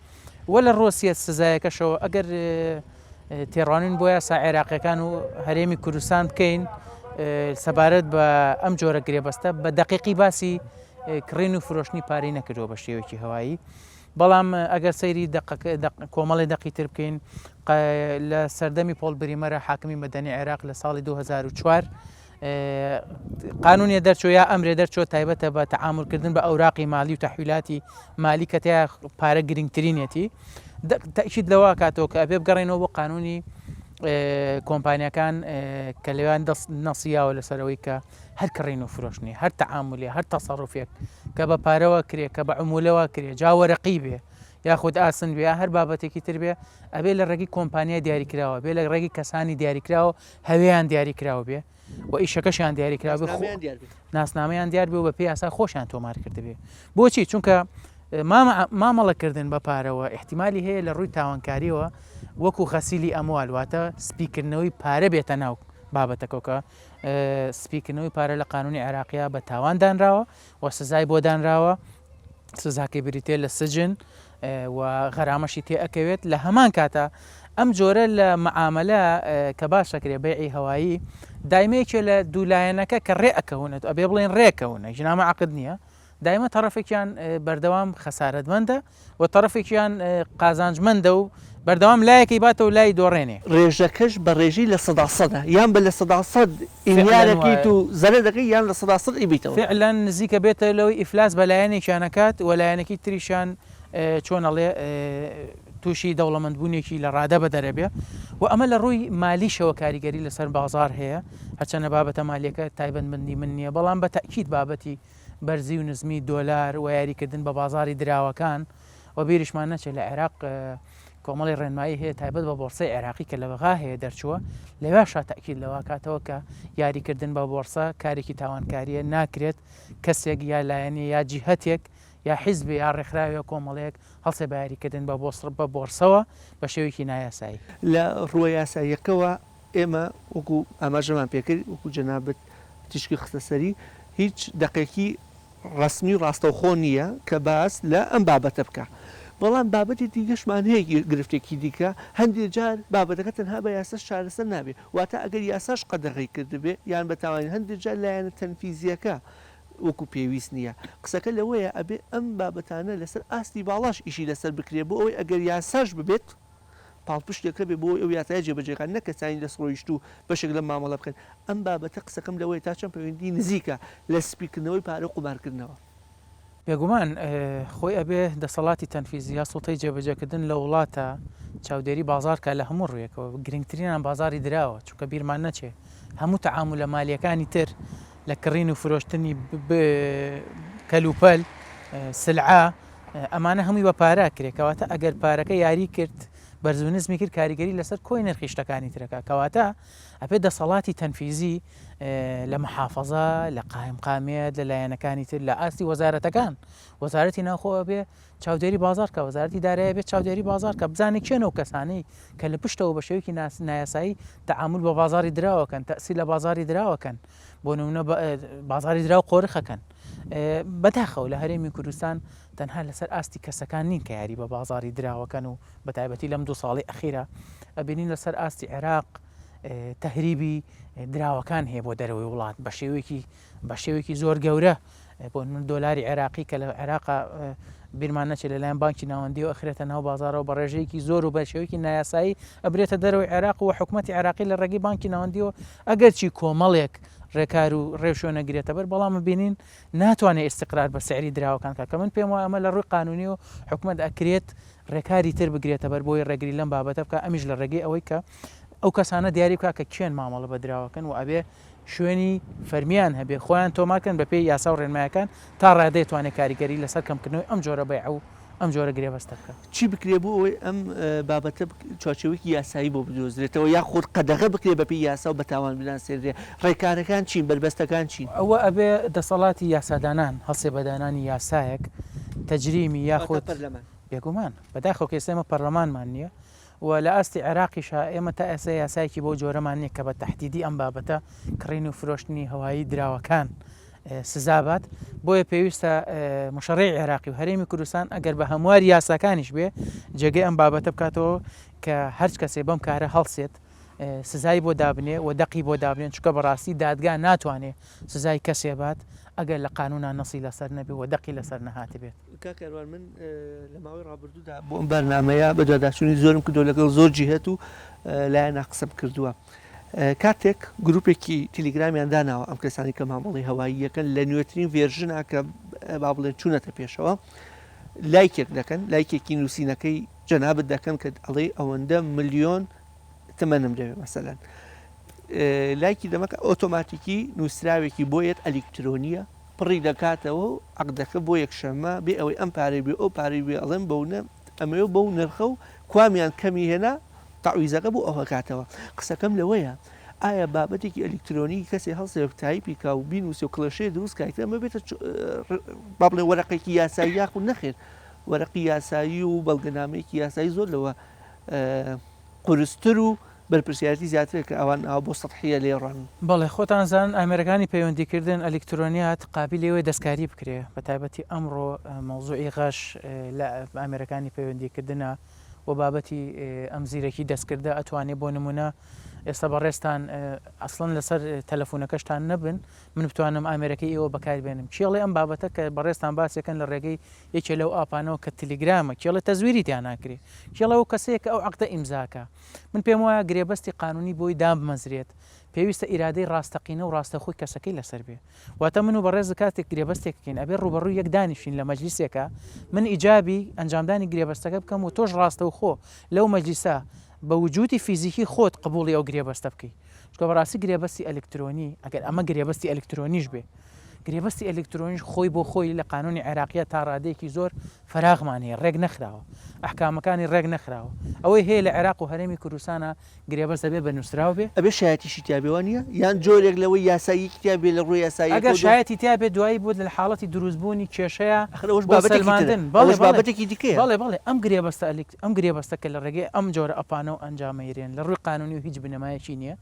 وە لە ڕۆسیە سزایەکەشەوە ئەگەر تێڕوانین بۆ یاسا عێراقیەکان و هەرێمی کوردستان بکەین سەبارەت بە ئەم جۆرە گرێبەستە بە دەقیقی باسی کڕین و فرۆشتنی پارەی نەکردووە بە شێوەیەکی هەوایی. بەڵام ئەگەر سەیری کۆمەڵی دەقی تر بکەین لە سەردەمی پۆڵ بریمەرە حاکمی مەدەنی عێراق لە ساڵی 2004 قانونێ دەرچۆ یا ئەمرێ دەرچۆ تایبەتە بە تەعاملکردن بە ئەوراقی مالی و تەحویلاتی مالی کە تیا پارە گرنگترینێتی تەئکید لەوە کاتەوە کە ئەبێ بگەڕێنەوە بۆ قانونی کۆمپانیەکان کە لەوان دەست نەسیاوە لەسەرەوەی کە هەر کڕین و فرۆشتنی، هەر تەعامولێ، هەر تەسەروفێک کە بە پارەوە کرێ، کە بە عمولەوە کرێ، جا وەرەقی بێ یاخود ئاسن بێ یا هەر بابەتێکی تر بێ، ئەبێ لە ڕێگەی کۆمپانیای دیاریکراوە بێ، لە ڕێگەی کەسانی دیاریکراوە، هەوێیان دیاریکراو بێ و ئیشەکەشیان دیاریکراو بێ، ناسنامەیان دیار بێ. ناسنامەیان دیار بێ و بە پێی یاسا خۆشیان تۆمار کردبێ. بۆچی؟ چونکە مامەڵەکردن بە پارەوە ئیحتیمالی هەیە لە ڕووی تاوانکارییەوە وەکوو غەسیلی ئەموال واتە سپیکردنەوەی پارە بێتە ناو بابەتەکەوە کە سپیکردنەوەی پارە لە قانونی عێراقیا بە تاوان دانراوە و سزای بۆ دانراوە سزاکەی بریتە لە سجن و غەرامەشی تێ ئەکەوێت لە هەمان کاتا ئەم جۆرە لە معاملە کە باشەکرێ بەیعی هەوایی دایمەیەکێ لە دوولایەنەکە کە ڕێ ئەکەونێت ئەبێ بڵێن ڕێکەونە ژنامە عقد نییە دایمە تەڕەفێکیان بەردەوام خەسارەتمەندە و تەڕەفێکیان قازانجمەندە و بەردەوام لایەکەی باتەوە لای دۆڕێنێ. ڕێژەکەش بە ڕێژەی لە سەدا سەدە یان بە 100% فعلا ئینیارەکەیت وایە. و زەرەر دەکەی یان 100% ئەیبەیتەوە. فعلا نزیکە بێتە لەوەی ئیفلاس بە لایەنێکیان ئەکات و لایەنەکەی تریشیان چۆن ئەڵێ تووشی دەوڵەمەندبوونێکی لە ڕادە بەدەر ئەبێ و ئەمە لە ڕووی مالیشەوە کاریگەری لەسەر بازاڕ هەیە هەرچەندە بابەتە مالیەکە تایبەتمەندی من نییە بەڵام بە تەئکید بابەتی بەرزی و نزمی دۆلار و یاریکردن بە بازاڕی دراوەکان و بیریشمان نەچێت لە عێراق کۆمەڵی ڕێنمایی هەیە تایبەت بە بۆرسەی عێراقی کە لە بەغا هەیە دەرچووە لەوێشا تەئکید لەوە کاتەوە کە یاریکردن بە بۆرسە کارێکی تاوانکاریە ناکرێت کەسێک یا لایەنێ یا جیهەتێک یا حیزبێ یا ڕێکخراوێ کۆمەڵەیەک هەڵسێ بە یاریکردن بە بە بۆرسەوە بە شێوەیەکی نایاسایی. لە ڕووە یاساییەکەوە ئێمە وەکو ئاماژەمان پێکرد، وەکو جەنابت تیشکی خستە سەری، هیچ دەقێکی ڕەسمی و ڕاستەوخۆ نییە کە باس لە ئەم بابەتە بکا. بەڵام بابەتی دیکەشمان هەیە، گرفتێکی دیکە، هەندێ جار بابەتەکە تەنها بە یاساش چارەسەر نابێ، واتە ئەگەر یاساش قەدەغەی کردبێ یان بە تاوانی، هەندێ جار لایەنە تەنفیزییەکە وەکو پێویست نییە. قسەکە لەوەیە ئەبێ ئەم بابەتانە لەسەر ئاستی باڵاش ئیشی لەسەر بکرێ بۆ ئەوەی ئەگەر یاساش ببێت پاڵپشتێک هەبێ بۆ ئەوەی ئەو یاسایە جێبەجێ کات نەک کەسانی دەستڕۆیشتوو بەشێک لەم مامەڵە بکەن. ئەم بابەتە قسەکەم لەوەیە تا چەند پەیوەندی نزیکە لە سپیکردنەوەی پارە و قومارکردنەوە. بێگومان خۆی ئەبێ دەسەڵاتی تەنفیزی یا سوڵتەی جێبەجێکردن لە وڵاتە چاودێری بازاڕ کا لە هەموو ڕوویەکەوە گرنگترینان بازاڕی دراوە چونکە بیرمان نەچێ هەموو تەعامولە مالیەکانی تر لە کڕین و فرۆشتنی کەلوپەل، سلعە، ئەمانە هەمووی بە پارە ئەکرێ، کەواتە ئەگەر پارەکە یاری کرد بەرز و نزمی کرد کاریگەری لەسەر کۆی نرخی شتەکانی ترەکە کەواتە ئەبێ دەسەڵاتی تەنفیزی لە محافەزە لە قایمقامیەت لە لایەنەکانی تر لە ئاستی وەزارەتەکان وەزارەتی ناوخۆ ئەبێ چاودێری بازاڕ کە وەزارەتی دارایی بێت چاودێری بازاڕ کە بزانێت کێن ئەو کەسانەی کە لە پشتەوە بە شێوەیەکی نایاسایی تەعامول بە بازاڕی دراوەکەن تەئسیر لە بازاڕی دراوەکەن بۆ نمونە بازاڕی دراو قۆرخەکەن بەداخەوە لە هەرێمی کوردستان تەنها لەسەر ئاستی کەسەکان نین کە یاری بە بازاڕی دراوەکەن و بە تایبەتی لەم دوو ساڵی ئەخیرا ئەبینین لەسەر ئاستی عێراق تەهریبی دراوەکان هەیە بۆ دەرەوەی وڵات بە شێوەیەکی بە شێوەیەکی زۆر گەورە بۆ نمونە دۆلاری عێراقی کە لە عێراق بیرمان نەچێت لەلایەن بانکی ناوەندیەوە ئەخرێتە ناو بازارەوە بە ڕێژەیەکی زۆر و بە شێوەیەکی نایاسایی ئەبرێتە دەرەوەی عێراق و حکوومەتی عێراقی لە ڕێگەی بانکی ناوەندیەوە ئەگەرچی کۆمەڵێک ڕێکار و ڕێوشوێنە گرێتەبەر بەڵام بینین ناتوانێت ئیستقرار بە سعری دراوەکان کە کە من پێم وایە ئەمە لە ڕووی قانونی و حکومەت ئەکرێت ڕێکاری تر بگرێتە بەر بۆی ڕێگری لەم بابەتە بکە ئەمیش لە ڕێگەی ئەوەی کە ئەو کەسانە دیاری بکە کە کێن مامەڵە بە دراوەکەن و ئەبێ شوێنی فەرمیان هەبێ خۆیان تۆمارکەن بەپێی یاسا و ڕێنمایەکان تا ڕادەیە توانێ کاریگەری لەسەر کەمکردنەوەی ئەم جۆرە بەیع و ئەم جۆرە گرێبەستە بکات. چی بکرێ بۆ ئەوەی ئەم بابەتە چوارچێوەیەکی یاسایی بۆ بدۆزرێتەوە یاخود قەدەغە بکرێ بەپێی یاسا و بە تاوان بناسێنرێ؟ ڕێکارەکان چین؟ بەربەستەکان چین؟ ئەوە ئەبێ دەسەڵاتی یاسادانان هەڵسێ بە دانانی یاسایەک تەجریمی یاخود. واتە پەرلەمان. بێگومان. بەداخەوە کە ئێستا ئێمە پەرلەمانمان نییە و لە ئاستی عێراقیشا ئێمە تا ئێستا یاسایەکی بەو جۆرەمان نییە کە بە تەحدیدی ئەم بابەتە کڕین و فرۆشتنی هەوایی دراوەکان سزا بات بۆیە پێویستە مشەڕی عێراقی و هەرێمی کوردستان ئەگەر بە هەمواری یاساکانیش بێ جێگەی ئەم بابەتە بکاتەوە کە هەرچ کەسێ بەم کارە هەڵسێت سزای بۆ دابنێ و دەقی بۆ دابنێن چونکە بەڕاستی دادگا ناتوانێ سزای کەسێ بات ئەگەر لە قانونا نەسی لەسەر نەبێ و دەقی لەسەر نەهاتبێت. کاک کاروان من لە ماوەی ڕابردوودا بۆ ئەم بەرنامەیە بەدواداچوونی زۆرم کردووە لەگەڵ زۆر جیهەت و لایەنە قسەم کردووە کاتێک گروپێکی تیلیگرامیان داناوە ئەم کەسانی کە مامەڵی هەواییەکەن لە نوێترین version ا کە با بڵێن چوونەتە پێشەوە لایکێک دەکەن لایکێکی نووسینەکەی جەنابت دەکەن کە ئەڵێ ئەوەندە ملیۆن تمەنم دەوێ مەسەلەن لایکی دەمەکە ئۆتۆماتیکی نووسراوێکی بۆ یەت ئەلیکترۆنیە پڕی دەکاتەوە و عەقدەکە بۆ یەکشەممە بێ ئەوەی ئەم پارەی بێ ئەو پارەی بێ ئەڵێم بەو نە ئەمەوێ بەو نرخە و کوامیان کەمی هێنا تەعویزەکە بۆ ئەو ئەکاتەوە قسەکەم لەوەیە ئایا بابەتێکی ئەلیکترۆنی کەسێ هەڵسێ تایپی کا و بینوسێ و کڵێشەیە دروست کا ئیتر ئەمە بێتە با بڵێ وەرەقێکی یاسایی یاخود نەخێر وەرەقی یاسایی و بەڵگەنامەیەکی یاسایی زۆر لەوە قورستر و بەرپرسیارێتی زیاترە کە ئەوان ئاوا بۆ سەتحیە لێ ڕوانن. بەڵێ خۆتان زانن ئامێرەکانی پەیوەندیکردن، ئەلیکترۆنیات، قابیلی ئەوەیە دەستکاری بکرێ، بەتایبەتی ئەمڕۆ مەوزوعی غەش لە ئامێرەکانی پەیوەندیکردنە و بابەتی ئەم زیرەکی دەستکردە ئەتوانێ بۆ نمونە ئێستا بەڕێزتان ئەسڵەن لەسەر تەلەفونەکەشتان نەبن من بتوانم ئامێرەکەی ئێوە بەکاربێنم کێڵێ ئەم بابەتە کە بەڕێزتان باسێکەن لە ڕێگەی یەکێ لەو ئاپانەوە کە تلیگرامە کێڵێ تەزویری تیا ناکرێ کێڵێ ئەو کەسەیە کە ئەو عەقدە ئیمزاکا من پێم وایە گرێبەستی قانونی بۆی دابمەزرێت پێویستە ئیرادەی ڕاستەقینە و ڕاستەخۆی کەسەکەی لەسەر بێ واتە من و بەڕێزت کاتێک گرێبەستێک کەین ئەبێ ڕووبەڕووی یەک دانیشین لە مەجلیسێکا من ئیجابی ئەنجامدانی گرێبەستەکە بکەم و تۆش ڕاستەوخۆ لەو مەجلیسە بە وجودی فیزیکی خۆت قبوڵی ئەو گرێبەستە بکەی چونکە بەڕاستی گرێبەستی ئەلکترۆنی ئەگەر ئەمە گرێبەستی ئەلکترۆنیش بێ گرێبەستی ئەلکترۆنیش خۆی بۆ خۆی لە قانونی عێراقیە تا ڕادەیەکی زۆر فەراغمان هەیە ڕێک نەخراوە ئەحکامەکانی ڕێک نەخراوە ئەوەی هەیە لە عێراق و هەرێمی کوردستانە گرێبەست دەبێ بە نووسراو بێ. ئەبێ شایەتیشی تیا بێ وانیە؟ یان جۆرێک لەوەی یاساییەکی تیا بێ لە ڕووی یاساییەکەوە ئەگەر شایەتی تیا بێ دوایی بۆ لە حاڵەتی دروست بوونی کێشەیە ئەخر ئەوەش بۆ بابەتێکی ترە سەلماندن بەڵێ ئەوەش بەڵێ بابەتێکی دیکەیە. بەڵێ بەڵێ ئەم گرێبەستە ئەلیک ئەم گرێبەستە کە لە ڕێگەی ئەم جۆرە ئەپانەوە ئەنجامەیرێن لە ڕووی قانونی و هیچ بنەمایەکی نیە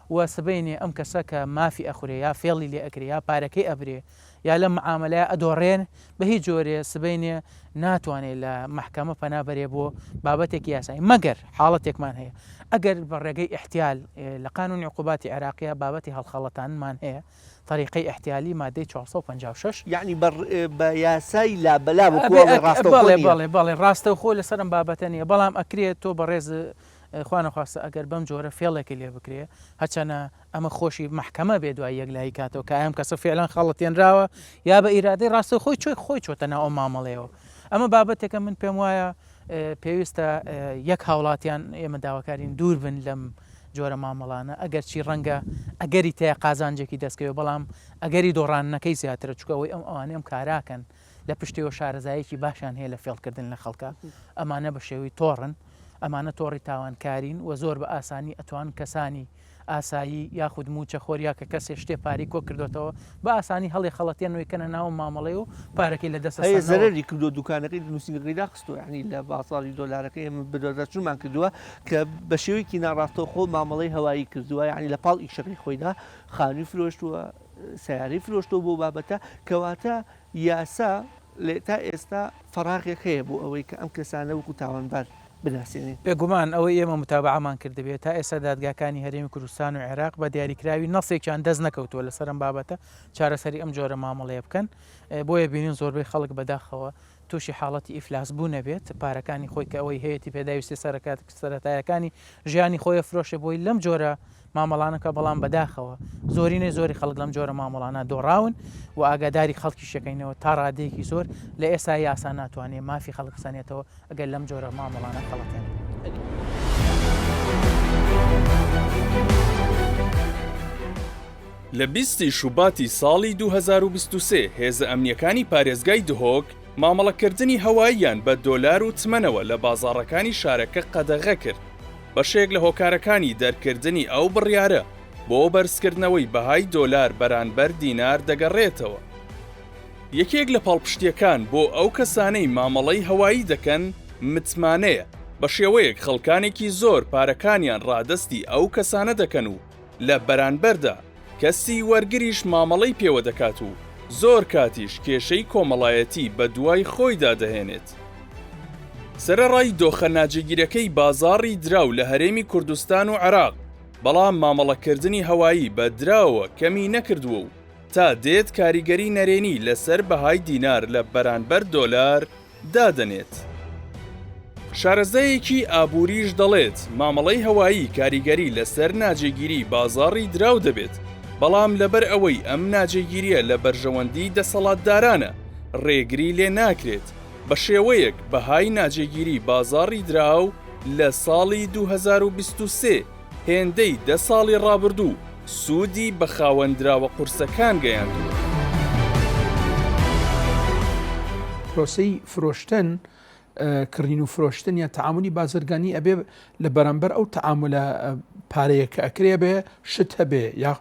و سبەینێ ئەم کەسە کە مافی ئەخورێ یا فێڵی لێ ئەکرێ یا پارەکەی ئەبرێ یا لەم معامەلەیە ئەدۆڕێن بە هیچ جۆرێ سبەینێ ناتوانێ لە مەحکەمە پەنا بەرێ بۆ بابەتێکی یاسایی مەگەر حاڵەتێکمان هەیە ئەگەر بە ڕێگەی ئیحتیال لە قانونی عقوباتی عێراقیە بابەتی هەڵخەڵەتاننمان هەیە تەریقەی ئیحتیالی مادەی 456. یەعنی بە بە یاسای لابەلا وەکو ئەڵێ ڕاستەوخۆ نییە. بەڵێ بەڵێ ڕاستەوخۆ لەسەر ئەم بابەتە نییە بەڵام ئەکرێ تۆ بەڕێز خوا نەخواستە ئەگەر بەم جۆرە فێڵێکی لێ بکرێ هەرچەنە ئەمە خۆشی مەحکەمە بێ دوای یەکلایی کاتەوە کە ئەم کەسە فعلەن خەڵەتێنراوە یا بە ئیرادەی ڕاستەوخۆی چۆی خۆی چۆتە ناو ئەو مامەڵەیەوە ئەمە بابەتێکە من پێم وایە پێویستە یەک هاوڵاتیان ئێمە داواکارین دوور بن لەم جۆرە مامەڵانە ئەگەر چی ڕەنگە ئەگەری تیا قازانجێکی دەستکەوێت بەڵام ئەگەری دۆڕانەکەی زیاترە چونکە ئەوەی ئەم ئەوانەی ئەم کاراکەن لە پشتەوە شارەزایەکی باشیان هەیە لە فێڵکردن لە خەڵکە ئەمانە بە شێوەی تۆڕن. ئەمانە تۆڕی تاوانکارین و زۆر بە ئاسانی ئەتوان کەسانی ئاسایی یاخود مووچە خۆر یا کە کەسێ شتێ پارەی کۆ کردۆتەوە بە ئاسانی هەڵی خەڵەتێن و یکەنە ناو مامەڵەی و پارەکەی لە دەست هەیە ئەسەنەوە. زەرەری کردووە دوکانەکەی نووسینگەکەی داخستووە یانی لە بازاڕی دۆلارەکەی ئێمە بەدواداچوونمان کردووە کە بە شێوەیەکی ناڕاستەوخۆ مامەڵەی هەوایی کردووە یانی لە پاڵ ئیشەکەی خۆیدا خانووی فرۆشتووە سەیارەی فرۆشتووە بۆ بابەتە کەواتە یاسا لە تا ئێستا فەراغێک هەیە بۆ ئەوەی کە ئەم کەسانە وەکو تاوانبار بناسێنین. بێگومان ئەوەی ئێمە متابەعەمان کردبێت تا ئێستا دادگاکانی هەرێمی کوردستان و عێراق بە دیاریکراوی نەسێکیان دەست نەکەوتووە لەسەر ئەم بابەتە چارەسەری ئەم جۆرە مامەڵەیە بکەن بۆیە بینین زۆربەی خەڵک بەداخەوە تووشی حاڵەتی ئیفلاس بوون ئەبێت پارەکانی خۆی کە ئەوەی هەیەتی پێداویستی سەرەتایەکانی ژیانی خۆی ئەفرۆشێ بۆی لەم جۆرە مامەڵانە بکا بەڵام بەداخەوە زۆرینەی زۆری خەڵک لەم جۆرە مامەڵانە دۆڕاون و ئاگاداری خەڵکیش یەکەینەوە تا ڕادەیەکی زۆر لە ئێستا یاسا ناتوانێ مافی خەڵک بسەنێتەوە ئەگەر لەم جۆرە مامەڵانە خەڵەتێن. لە 20 ی شوباتی ساڵی 2023 هێزە ئەمنییەکانی پارێزگای دهۆک مامەڵەکردنی هەواییان بە دۆلار و تمەنەوە لە بازاڕەکانی شارەکە قەدەغە کرد. بەشێک لە هۆکارەکانی دەرکردنی ئەو بڕیارە بۆ بەرزکردنەوەی بەهای دۆلار بەرانبەر دینار دەگەڕێتەوە. یەکێک لە پاڵپشتییەکان بۆ ئەو کەسانەی مامەڵەی هەوایی دەکەن متمانەیە، بە شێوەیەک خەڵکانێکی زۆر پارەکانیان ڕادەستی ئەو کەسانە دەکەن و لە بەرانبەردا کەسی وەرگریش مامەڵەی پێوە دەکات و زۆر کاتیش کێشەی کۆمەڵایەتی بەدوای خۆیدا دەهێنێت. سەرەڕای دۆخە ناجێگیرەکەی بازاڕی دراو لە هەرێمی کوردستان و عێراق، بەڵام مامەڵەکردنی هەوایی بە دراوەوە کەمی نەکردووە و تا دێت کاریگەری نەرێنی لەسەر بەهای دینار لە بەرانبەر دۆلار دادەنێت. شارەزایەکی ئابووریش دەڵێت، مامەڵەی هەوایی کاریگەری لەسەر ناجێگیری بازاڕی دراو دەبێت، بەڵام لەبەر ئەوەی ئەم ناجێگیرییە لە بەرژەوەندی دەسەڵاتدارانە، ڕێگری لێ ناکرێت، بە شێوەیەک بەهای ناجێگیری بازاڕی دراو لە ساڵی 2023 هێندەی دە ساڵی ڕابردوو سوودی بە خاوەن دراوە قورسەکان گەیاندووە. پرۆسەی فرۆشتن، کڕین و فرۆشتن یا تەعامولی بازرگانی ئەبێ لە بەرامبەر ئەو تەعامولە پارەیە کە ئەکرێ بێ شت هەبێ یا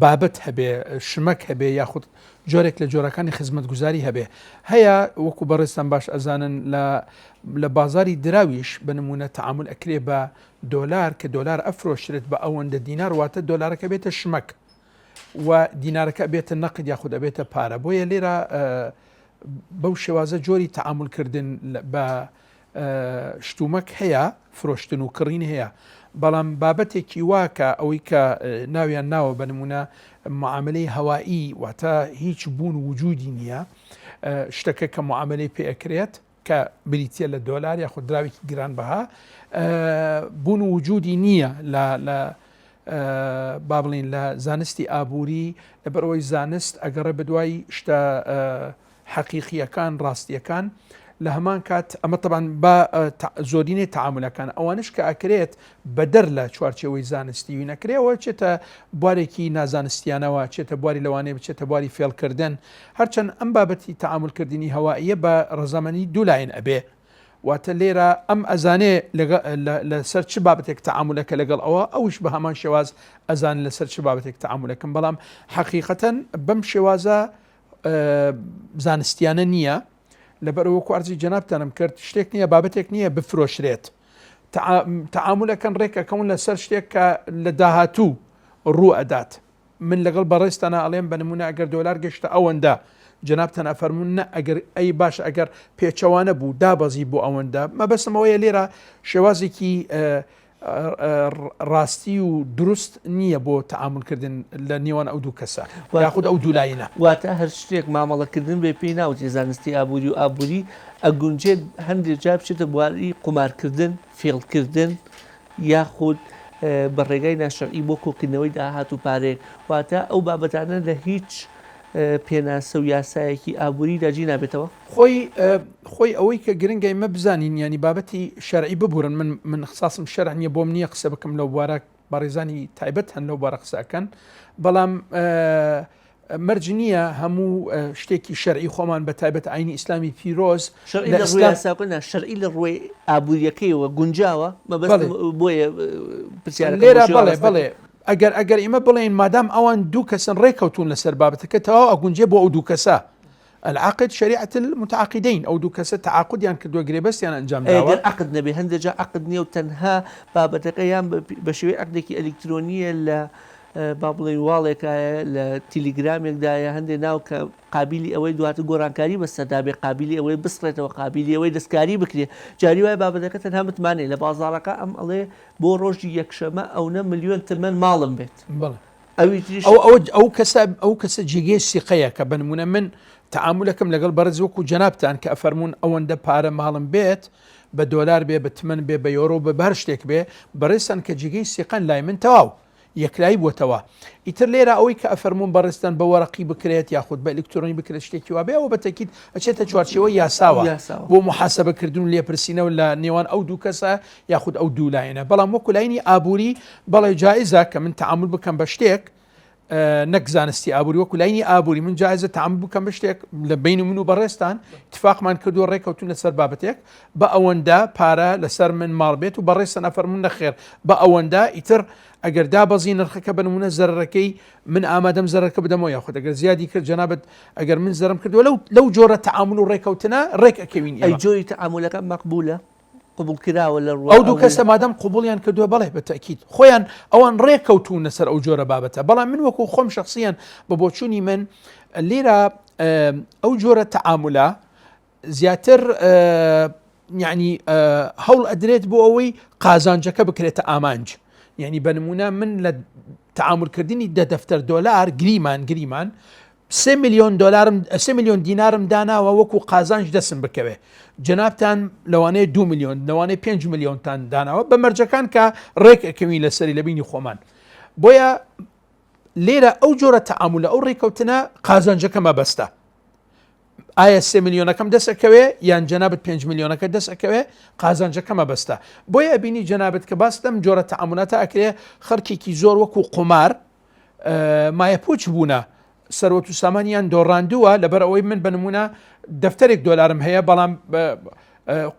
بابەت هەبێ شمەک هەبێ یاخود جۆرێک لە جۆرەکانی خزمەتگوزاری هەبێ هەیە وەکو بەڕێزتان باش ئەزانن لە لە بازاری دراویش بە نمونە تەعامول ئەکرێ بە دۆلار کە دۆلار ئەفرۆشرێت بە ئەوەندە دینار واتە دۆلارەکە بێتە شمەک و دینارەکە بێتە نەقد یاخود ئەبێتە پارە بۆیە لێرە بەو شێوازە جۆری تەعامولکردن بە شتومەک هەیە فرۆشتن و کڕین هەیە بەڵام بابەتێکی وا کە ئەوەی کە ناویان ناوە بە نمونە معاملەی هەوایی واتە هیچ بوون وجودی نییە شتەکە کە معاملەی پێ ئەکرێت کە بریتە لە دۆلار یاخود دراوێکی گرانبەها بوون و وجودی نییە لە لە با بڵین لە زانستی ئابووری لەبەرئەوەی زانست ئەگەڕێ بەدوای شتە حەقیقییەکان، ڕاستییەکان، لە هەمان کات ئەمە تەبعەن با زۆرینەی تەعامولەکان ئەوانەش کە ئەکرێت بەدەر لە چوارچێوەی زانستی وی نەکرێ ئەوە چێتە بوارێکی نازانستیانەوە چێتە بواری لەوانەیە بچێتە بواری فێڵکردن هەرچەند ئەم بابەتی تەعامولکردنی هەواییە بە ڕەزامەنی دوو لایەن ئەبێ واتە لێرە ئەم ئەزانێ لەسەر چ بابەتێک تەعامولەکە لەگەڵ ئەوە ئەوش بە هەمان شێواز ئەزان لەسەر چ بابەتێک تەعامولەکەم بەڵام حەقیقەتەن بەم شێوازە زانستیانە نییە لەبەر وەکو ئەرزی جەنابتانم کرد شتێک نییە بابەتێک نییە بفرۆشرێت تەعامولەکەن ڕێکەکەون لەسەر شتێک کە لە داهاتوو ڕوو ئەدات من لەگەڵ بەڕێزتانا ئەڵێم بە نموونە ئەگەر دۆلار گەشتە ئەوەندە جەنابتان ئەفەرموون نە ئەگەر ئەی باش ئەگەر پێچەوانە بوو دابەزی بۆ ئەوەندە مەبەستم ئەوەیە لێرە شێوازێکی ڕاستی و دروست نییە بۆ تەعامولکردن لە نێوان ئەو دوو کەسە یاخود ئەو دوو لایەنە. واتە هەر شتێک مامەڵەکردن بێ پێی ناوترێ زانستی ئابووری و ئابووری ئەگونجێت هەندێک جار بچێتە بواری قومارکردن، فێڵکردن، یاخود بە ڕێگای ناشەرعی بۆ کۆکردنەوەی داهات و پارەیەک، واتە ئەو بابەتانە لە هیچ پێناسە و یاسایەکی ئابووریدا جێی نابێتەوە؟ خۆی خۆی ئەوەی کە گرنگە ئیمە بزانین یانی بابەتی شەرعی ببورن من من اختصاصم شەرع نییە بۆم نییە قسە بکەم لەو بوارە بەڕێزانی تایبەت هەن لەو بارە قسە ئەکەن بەڵام. مەرج نییە هەموو شتێکی شەرعی خۆمان بە تایبەت ئاینی ئیسلامی پیرۆز شەرعی لە ڕووی یاساکە نا شەرعی لە ڕووی ئابووریەکەیەوە گونجاوە مەبەستم بۆیە پرسیارەکەم لێرە بەڵێ بەڵێ ئەگەر ئەگەر ئێمە بڵێین مادام ئەوان دوو کەسن ڕێکەوتون لەسەر بابەتەکە تەواو ئەگونجێ بۆ ئەو دوو کەسە العقد شریعة المتعاقدین ئەو دوو کەسە تعاقدیان کردووە گرێبەستیان ئەنجام داوە. ئەگەر عەقد نەبێ هەندێ جار عەقد نییە و تەنها بابەتەکە یان بە شێوەی عەقدێکی ئەلیکترۆنییە لە با بڵێین واڵێکایە لە تیلیگرامێکدایە هەندێ ناو کە قابیلی ئەوەی دواتر گۆڕانکاری بەسەردا بێ قابیلی ئەوەی بسڕێتەوە قابیلی ئەوەی دەستکاری بکرێ جاری وایە بابەتەکە تەنها متمانەیە لە بازاڕەکە ئەم ئەڵێ بۆ ڕۆژی یەکشەمە ئەونە ملیۆن تمەن ماڵم بێت بەڵێ ئەوی تریش ئەو ئەو ئەو کەسە ئەو کەسە جێگەی سیقەیە کە بە نمونە من تەعامولەکەم لەگەڵ بەڕێز وەکو جەنابتان کە ئەفەرموون ئەوەندە پارە ماڵم بێت بە دۆلار بێ بە تمەن بێ بە یۆرۆ بە هەر شتێک بێ بەڕێزتان کە جێگەی سیقەن لای من تەواو یەکلایی بووەتەوە ئیتر لێرە ئەوەی کە ئەفەرموون بەڕێزتان بە وەرەقی بکرێت یاخود بە ئەلکترۆنی بکرێت شتێکی وابێ ئەوە بە تەکید ئەچێتە چوارچێوەی یاساوە بۆ محاسبەکردن و لێپرسینەوە لە نێوان ئەو دوو کەسە یاخود ئەو دوو لایەنە بەڵام وەکو لاینی ئابووری بەڵێ جائزە کە من تەعامول بکەم بە شتێک نەک زانستی ئابووری وەکو لاینی ئابووری من جائزە تەعامول بکەم بە شتێک لە بین و من و بەڕێزتان اتفاقمان کردووە ڕێکەوتون لەسەر بابەتێک بە ئەوەندە پارە لەسەر من ماڵ بێت و بەڕێزتان ئەفەرموون نەخێر بە ئەوەندە ئیتر ئەگەر دابەزی نرخەکە بە نمونە زەرەرەکەی من ئامادەم زەرەرەکە بدەمەوە یاخود ئەگەر زیادی کرد جەنابت ئەگەر من زەرم کردووە لەو لەو جۆرە تەعامول و ڕێکەوتنە ڕێک ئەکەوین ئەی جۆری تەعامولەکە مەقبولە؟ قبوڵ کراوە لە ڕووە ئەو دوو کەسە مادام قبوڵیان کردووە بەڵێ بە تەئکید خۆیان ئەوان ڕێکەوتوون لەسەر ئەو جۆرە بابەتە بەڵام من وەکو خۆم شخصیان بە بۆچوونی من لێرە ئەو جۆرە تەعامولە زیاتر یعنی هەوڵ ئەدرێت بۆ ئەوەی قازانجەکە بکرێتە ئامانج یعنی بە نمونە من لە تعاملکردنی دە دەفتەر دۆلار گریمان گریمان سێ ملیۆن دۆلارم سێ ملیۆن دینارم داناوە وەکو قازانج دەسم بکەوێ جەنابتان لەوانەیە دو ملیۆن لەوانەیە پێنج ملیۆنتان داناوە بە مەرجەکان کە ڕێک ئەکەوین لەسەری لە بینی خۆمان بۆیە لێرە ئەو جۆرە تەعامولە ئەو ڕێکەوتنە قازانجەکە مەبەستە ئایا سێ ملیۆنەکەم دەست ئەکەوێ یان جەنابت پێنج ملیۆنەکە دەست ئەکەوێ قازانجەکە مەبەستە بۆیە ئەبینی جەنابت کە باس لەم جۆرە تەعامولاتە ئەکرێ خەڵکێکی زۆر وەکو قومار مایەپوچ بوونە سەروەت و سامانیان دۆڕاندووە لەبەر ئەوەی من بە نمونە دەفتەرێک دۆلارم هەیە بەڵام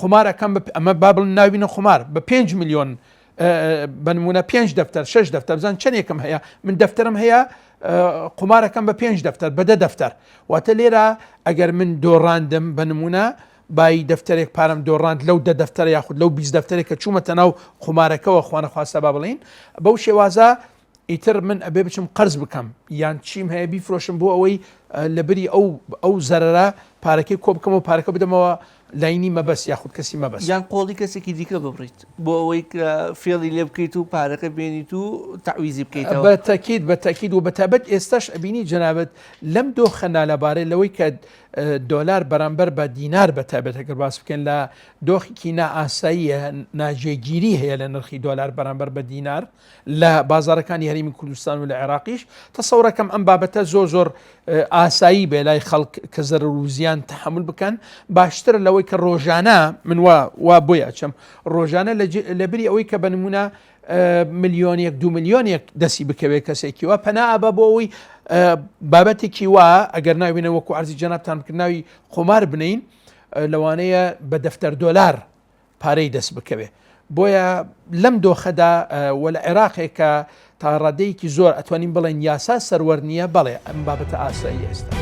قومارەکەم ئەمە با بڵێن ناوینە قومار بە 5 میلیۆن بە نمونە پێنج دەفتەر شش دەفتەر بزان چەندێکم هەیە من دەفتەرم هەیە قومارەکەم بە پێنج دەفتەر بە دە دەفتەر واتە لێرە ئەگەر من دۆڕاندم بە نمونە بای دەفتەرێک پارەم دۆڕاند لەو دە دەفتەر یاخود لەو 20 دەفتەرێک کە چوومەتە ناو قومارەکەوە خوانەخواستە با بڵین بەو شێوازە ئیتر من ئەبێ بچم قەرز بکەم یان چیم هەیە بیفرۆشم بۆ ئەوەی لەبری ئەو ئەو زەرەرە پارەکەی کۆ بکەمەوە پارەکە بدەمەوە لاینی مەبەست یاخود کەسی مەبەست. یان قۆڵی کەسێکی دیکە ببڕیت بۆ ئەوەی کە فێڵی لێ بکەیت و پارەکە بێنیت و تەعویزی بکەیتەوە. بە تەکید بە تەکید و بەتایبەت ئێستاش ئەبینی جەنابت لەم دۆخە نالەبارەی لەوەی کە دۆلار بەرامبەر بە دینار بە تایبەت ئەگەر باس بکەین لە دۆخێکی نائاساییە ناجێگیری هەیە لە نرخی دۆلار بەرامبەر بە دینار لە بازاڕەکانی هەرێمی کوردستان و لە عێراقیش تەسەورەکەم ئەم بابەتە زۆر زۆر ئاسایی بێ لای خەڵک کە زەرەر و زیان تەحەمول بکەن باشترە لەوەی کە ڕۆژانە من وا وا بۆی ئەچم ڕۆژانە لە بری ئەوەی کە بە نمونە ملیۆنێک دو ملیۆنێک دەستی بکەوێت کەسێکی وا پەنا ئەبا بۆ ئەوەی بابەتێکی وا ئەگەر ناوینە وەکو عەرزی جەنابتان بکرد ناوی قومار بنین لەوانەیە بە دەفتەر دۆلار پارەی دەست بکەوێ بۆیە لەم دۆخەدا و لە عێراقێک کە تا ڕادەیەکی زۆر ئەتوانین بڵێن یاسا سەروەر نییە بەڵێ ئەم بابەتە ئاسایی ئێستا.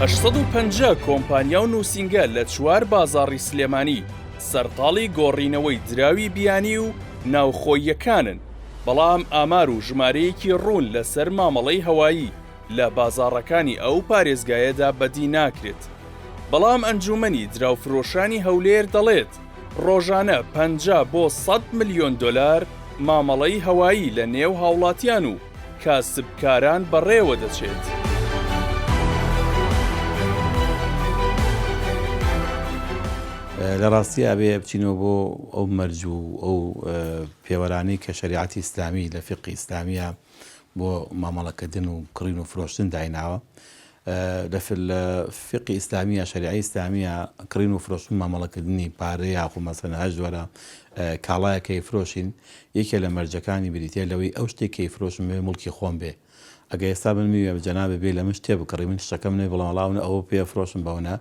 850 کۆمپانیا و نووسینگە لە چوار بازاڕی سلێمانی سەرقاڵی گۆڕینەوەی دراوی بیانی و ناوخۆییەکانن، بەڵام ئامار و ژمارەیەکی ڕوون لەسەر مامەڵەی هەوایی لە بازاڕەکانی ئەو پارێزگایەدا بەدی ناکرێت. بەڵام ئەنجوومەنی دراوفرۆشانی هەولێر دەڵێت، ڕۆژانە 50 بۆ 100 ملیۆن دۆلار مامەڵەی هەوایی لە نێو هاوڵاتیان و کاسبکاران بەڕێوە دەچێت. لە ڕاستیا ئەبێ بچینەوە بۆ ئەو مەرج و ئەو پێوەرانەی کە شەریعەتی ئیسلامی لە فیقهی ئیسلامییا بۆ مامەڵەکردن و کڕین و فرۆشتن دایناوە. لە فیقهی ئیسلامییا، شەریعەی ئیسلامییا، کڕین و فرۆشتن و مامەڵەکردنی پارە یاخو مەسەلەن هەر جۆرە کاڵایەک کە ئەیفرۆشین، یەکێ لە مەرجەکانی بریتییە لەوەی ئەو شتەی کە ئەیفرۆشم بێ موڵکی خۆم بێ. ئەگەر ئێستا من بمەوێ جەنابت بێی لە من شتێ بکڕی، من شتەکەم نەبێ بڵێم وەڵا ئەونە ئەوە پێ ئەفرۆشم بەونە،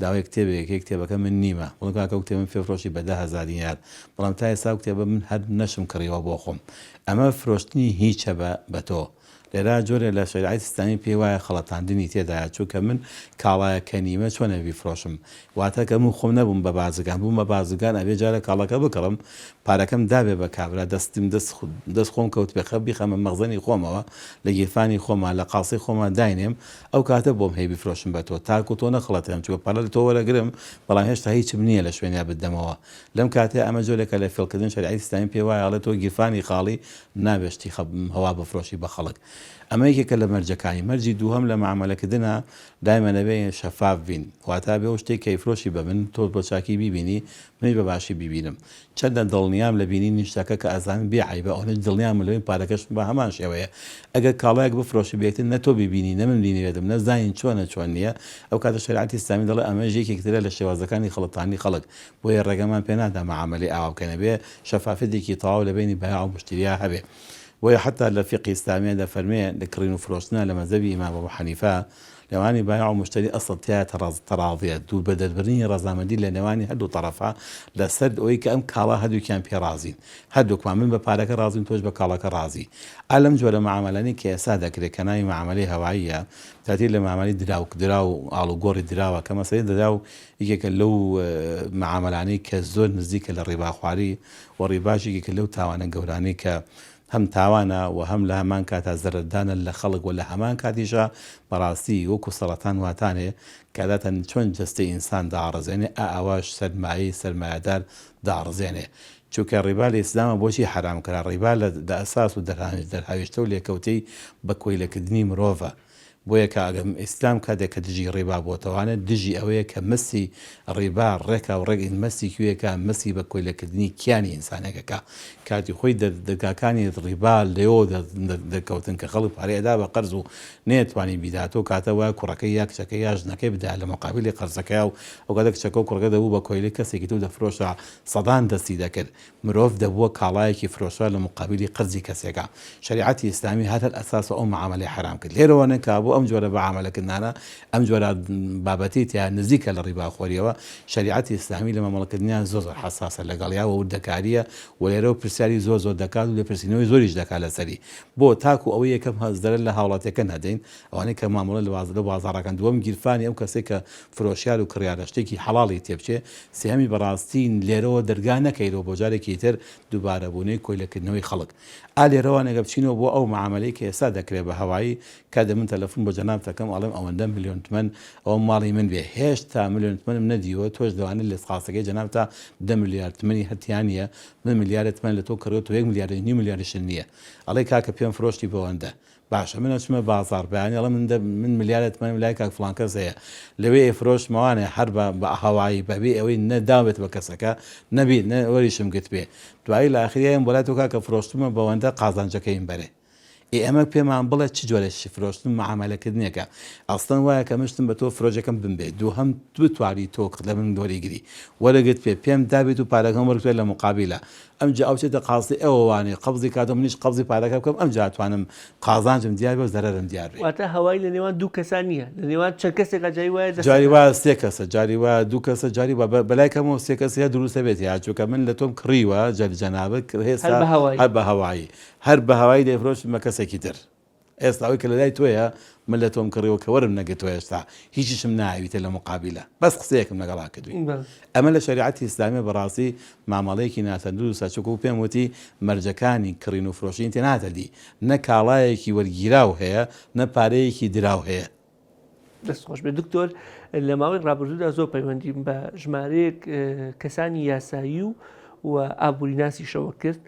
داوای کتێبێک ئەکەی کتێبەکە من نیمە، بڵێم کاکە ئەو کتێبەم پێ فرۆشی بە 10,000 دینار، بەڵام تا ئێستا ئەو کتێبە من هەر نەشم کڕیوە بۆ خۆم. ئەمە فرۆشتنی هیچە بە تۆ. لێرە جۆرێ لە شەریعەتی ئیسلامی پێی وایە خەڵەتاندنی تێدایە چونکە من کاڵایەک کە نیمە چۆن ئەبێ بیفرۆشم واتە کە من خۆم نەبووم بە بازرگان بووم بە بازرگان ئەبێ جارێ کاڵاکە بکڕم پارەکەم دابێ بە کابرا دەستم دەست دەست خۆم کەوتبێ خە بیخەمە مەخزەنی خۆمەوە لە گیرفانی خۆما لە قاسەی خۆما داینێم ئەو کاتە بۆم هەیە بیفرۆشم بە تۆ تاکو تۆ نەخەڵەتێم چونکە پارە لە تۆ وەرەگرم بەڵام هێشتا هیچم نییە لە شوێنیا بتدەمەوە لەم کاتەیا ئەمە جۆرێکە لە فێڵکردن شەریعەتی ئیسلامی پێی وایە ئەڵێ تۆ گیرفانی خاڵی نابێ شتی هەوا بفرۆشی بە خەڵک ئەمە یەکێکە لە مەرجەکانی مەرجی دووهەم لە مەعامەلەکردنا دایمە نەبێ شەفاف بین واتا بێ ئەو شتەی کە ئەیفرۆشی بە من تۆ بە چاکی بیبینی منیش بە باشی بیبینم چەندە دڵنیام لە بینینی شتەکە کە ئەزانم بێ عەیبە ئەوەنەش دڵنیام لەوەی پارەکەشم بە هەمان شێوەیە ئەگەر کاڵایەک بفرۆشی بە یەکتر نە تۆ بیبینی نە من بینیبێتم نە زانین چۆنە چۆن نییە ئەو کاتە شەریعەتی ئیسلامی دەڵێ ئەمەش یەکێک ترە لە شێوازەکانی خەڵەتاندنی خەڵک بۆیە ڕێگەمان پێ نادا مەعامەلەی ئاوا بکەین ئەبێ شەفافیەتێکی تەواو لە بەینی بایع و موشتریا هەبێ بۆیە حەتا لە فیقهی ئیسلامیە دەفەرمێ لە کڕین و فرۆشتنا لە مەزهەبی ئیمام ئەبو حەنیفە نێوانی بایع و موشتەری ئەسڵ تیایا تەراضیە دوو بە دەربرینی ڕەزامەندی لە نێوانی هەردوو تەڕەفا لە سەر ئەوەی کە ئەم کاڵا هەردووکیان پێ ڕازین هەردووکمان من بە پارەکە ڕازیم تۆش بە کاڵاکە ڕازی ئا لەم جۆرە مەعامەلانەی کە ئێستا دەکرێ کە ناوی مەعامەلەی هەواییە تاتی لە مەعامەلەی دراو دراو ئاڵوگۆڕی دراوە کە مەسەلەی دراو یەکێکە لەو مەعامەلانەی کە زۆر نزیکە لە ڕیباخواری و ڕیباش یەکێکە لەو تاوانە گەورانەی کە هەم تاوانە و هەم لە هەمان کاتا زەرەردانە لە خەڵک و لە هەمان کاتیشا بەڕاستی وەکو سەڕەتان واتانێ کە چۆن جەستەی ئینسان داڕزێنێ ئا ئاواش سەرمایەی سەرمایەدار داڕزێنێ چونکە ڕیبا لە ئیسلاما بۆچی حەرام کرا ڕیبا لە ئەساس و دەرهاویشتە و لێکەوتەی بە کۆیلەکردنی مرۆڤە بۆیە کە ئیسلام کاتێک کە دژی ڕیبا بۆتەوانێ دژی ئەوەیە کە مەسی ڕیبا ڕێکا و ڕێک مەسی کوێکا مەسی بە کۆیلەکردنی کیانی ئینسانێکەکە کاتی خۆی دەرگاکانی ڕیبا لەوە دەرکەوتن کە خەڵک پارەی ئەدا بە قەرز و نەیەتوانی بیداتەوە کاتە وایە کوڕەکەی یا کچەکەی یا ژنەکەی بدایە لە مقابلی قەرزەکەیا و ئەو کاتە کچەکە و کوڕەکە دەبوو بە کۆیلەی کەسێکی تر و دەفرۆشرا سەدان دەستی دەکرد مرۆڤ دەبووە کاڵایەکی فرۆشرا لە موقابیلی قەرزی کەسێکا. شەریعەتی ئیسلامی هات هەر ئەساسەوە ئەو مەعامەلەی حەرام کرد. لێرەوە نەکا بۆ ئەم جۆرە بەعامەلەکردنانە، ئەم جۆرە بابەتەی تیا نزیکە لە ڕیباخۆریەوە، شەریعەتی ئیسلامی لە مامەڵەکردنیان زۆر زۆر حەساسە لەگەڵیا و وردەکاریە و لێرەوە پرسیاری زۆر زۆر دەکات و لێپرسینەوەی زۆریش دەکات لەسەری. بۆ؟ تاکو ئەوەی یەکەم زەرەر لە هاوڵاتیەکە نەدەین، ئەوانەی کە مامەڵە لە لەو بازاڕەکەن، دووەم گیرفانی ئەو کەسەی کە فرۆشیار و کڕیارە شتێکی حەڵاڵی تێبچێ، سێهەمی بەڕاستی لێرەوە دەرگا نەکەیرەوە بۆ جارێکی تر دووبارەبوونەی کۆیلەکردنەوەی خەڵک. ئا لێرەوە ئەگەر بچینەوە بۆ ئەو مەعامەلەی کە ئێستا دەکرێ بە هەوایی کاتێ من تەلەفون بۆ جەنابت ئەکەم ئەڵێم ئەوەندە ملیۆن تمەن ئەوە ماڵی من بێ هێشتا ملیۆن تمەنم نەدیوە تۆش لەوانەیە لە قاسەکەی جەنابتا دە ملیار تمەنی هەر تیا نییە من ملیارێ تمەن لە تۆ کڕیوە تۆ یەک ملیاریش نیو ملیاریشت نییە ئەڵێی کاکە پێم فرۆشتی بەوەندە باشە من ئەچمە بازاڕ بەیانی ئەڵێم من دە من ملیارێ تمەنم لای کاک فڵان کەس هەیە لەوێ ئەیفرۆشمەوانێ هەر بە بە هەوایی بەبێ ئەوەی نە داوێت بە کەسەکە نەبی نە وەریشم گرتبێ دوایی لە ئاخریا یەم بۆ لای تۆ کاکە فرۆشتمە بەوەندە قازانجەکەیم بەرێ ئێ ئەمە پێمان بڵێ چ جۆرە فرۆشتن و مەعامەلەکردنێکە ئەسڵەن وایە کە من شتم بە تۆ فرۆشەکەم بمبێ دووهەم بتوانی تۆ لە من وەریگری وەرەگرت پێ پێم دابێت و پارەکەم وەرگرتوە لە مقابیلە ئەمجا ئەو چێتە قازی ئەوە وانێ قەبزی کات و منیش قەبزی پارەکە بکەم ئەمجا ئەتوانم قازانجم دیار بێ و زەرەرم دیار بێ. واتە هەوای لە نێوان دوو کەسا نییە، لە نێوان چەند کەسێکا جاری وایە دەست جاری وایە سێ کەسە، جاری وایە دوو کەسە، جاری وا بە لای کەمەوە سێ کەس هەیە دروست ئەبێت یا چونکە من لە تۆم کڕیوە جەل جەنابت هەر هێستا بە هەوایی. هەر بە هەوایی هەر بە هەوایی دەیفرۆشم بە کەسێکی تر. ئێستا ئەوەی کە لەلای تۆیە من لە تۆم کڕیوە کە وەرم نەگرتوە هێشتا هیچیشم ناویتە لە مقابیلە بەس قسەیەکم لەگەڵا کردوی ئەمە لە شەریعەتی ئیسلامیە بەڕاستی مامەڵەیەکی ناتەندروستە چونکو پێم وتی مەرجەکانی کڕین و فرۆشتنی تێ ناتە دی نە کاڵایەکی وەرگیراو هەیە نە پارەیەکی دراو هەیە. دەست خۆش بێت دکتۆر لە ماوەی ڕابردوودا زۆر پەیوەندیم بە ژمارەیەک کەسانی یاسایی و و ئابووریناسیشەوە کرد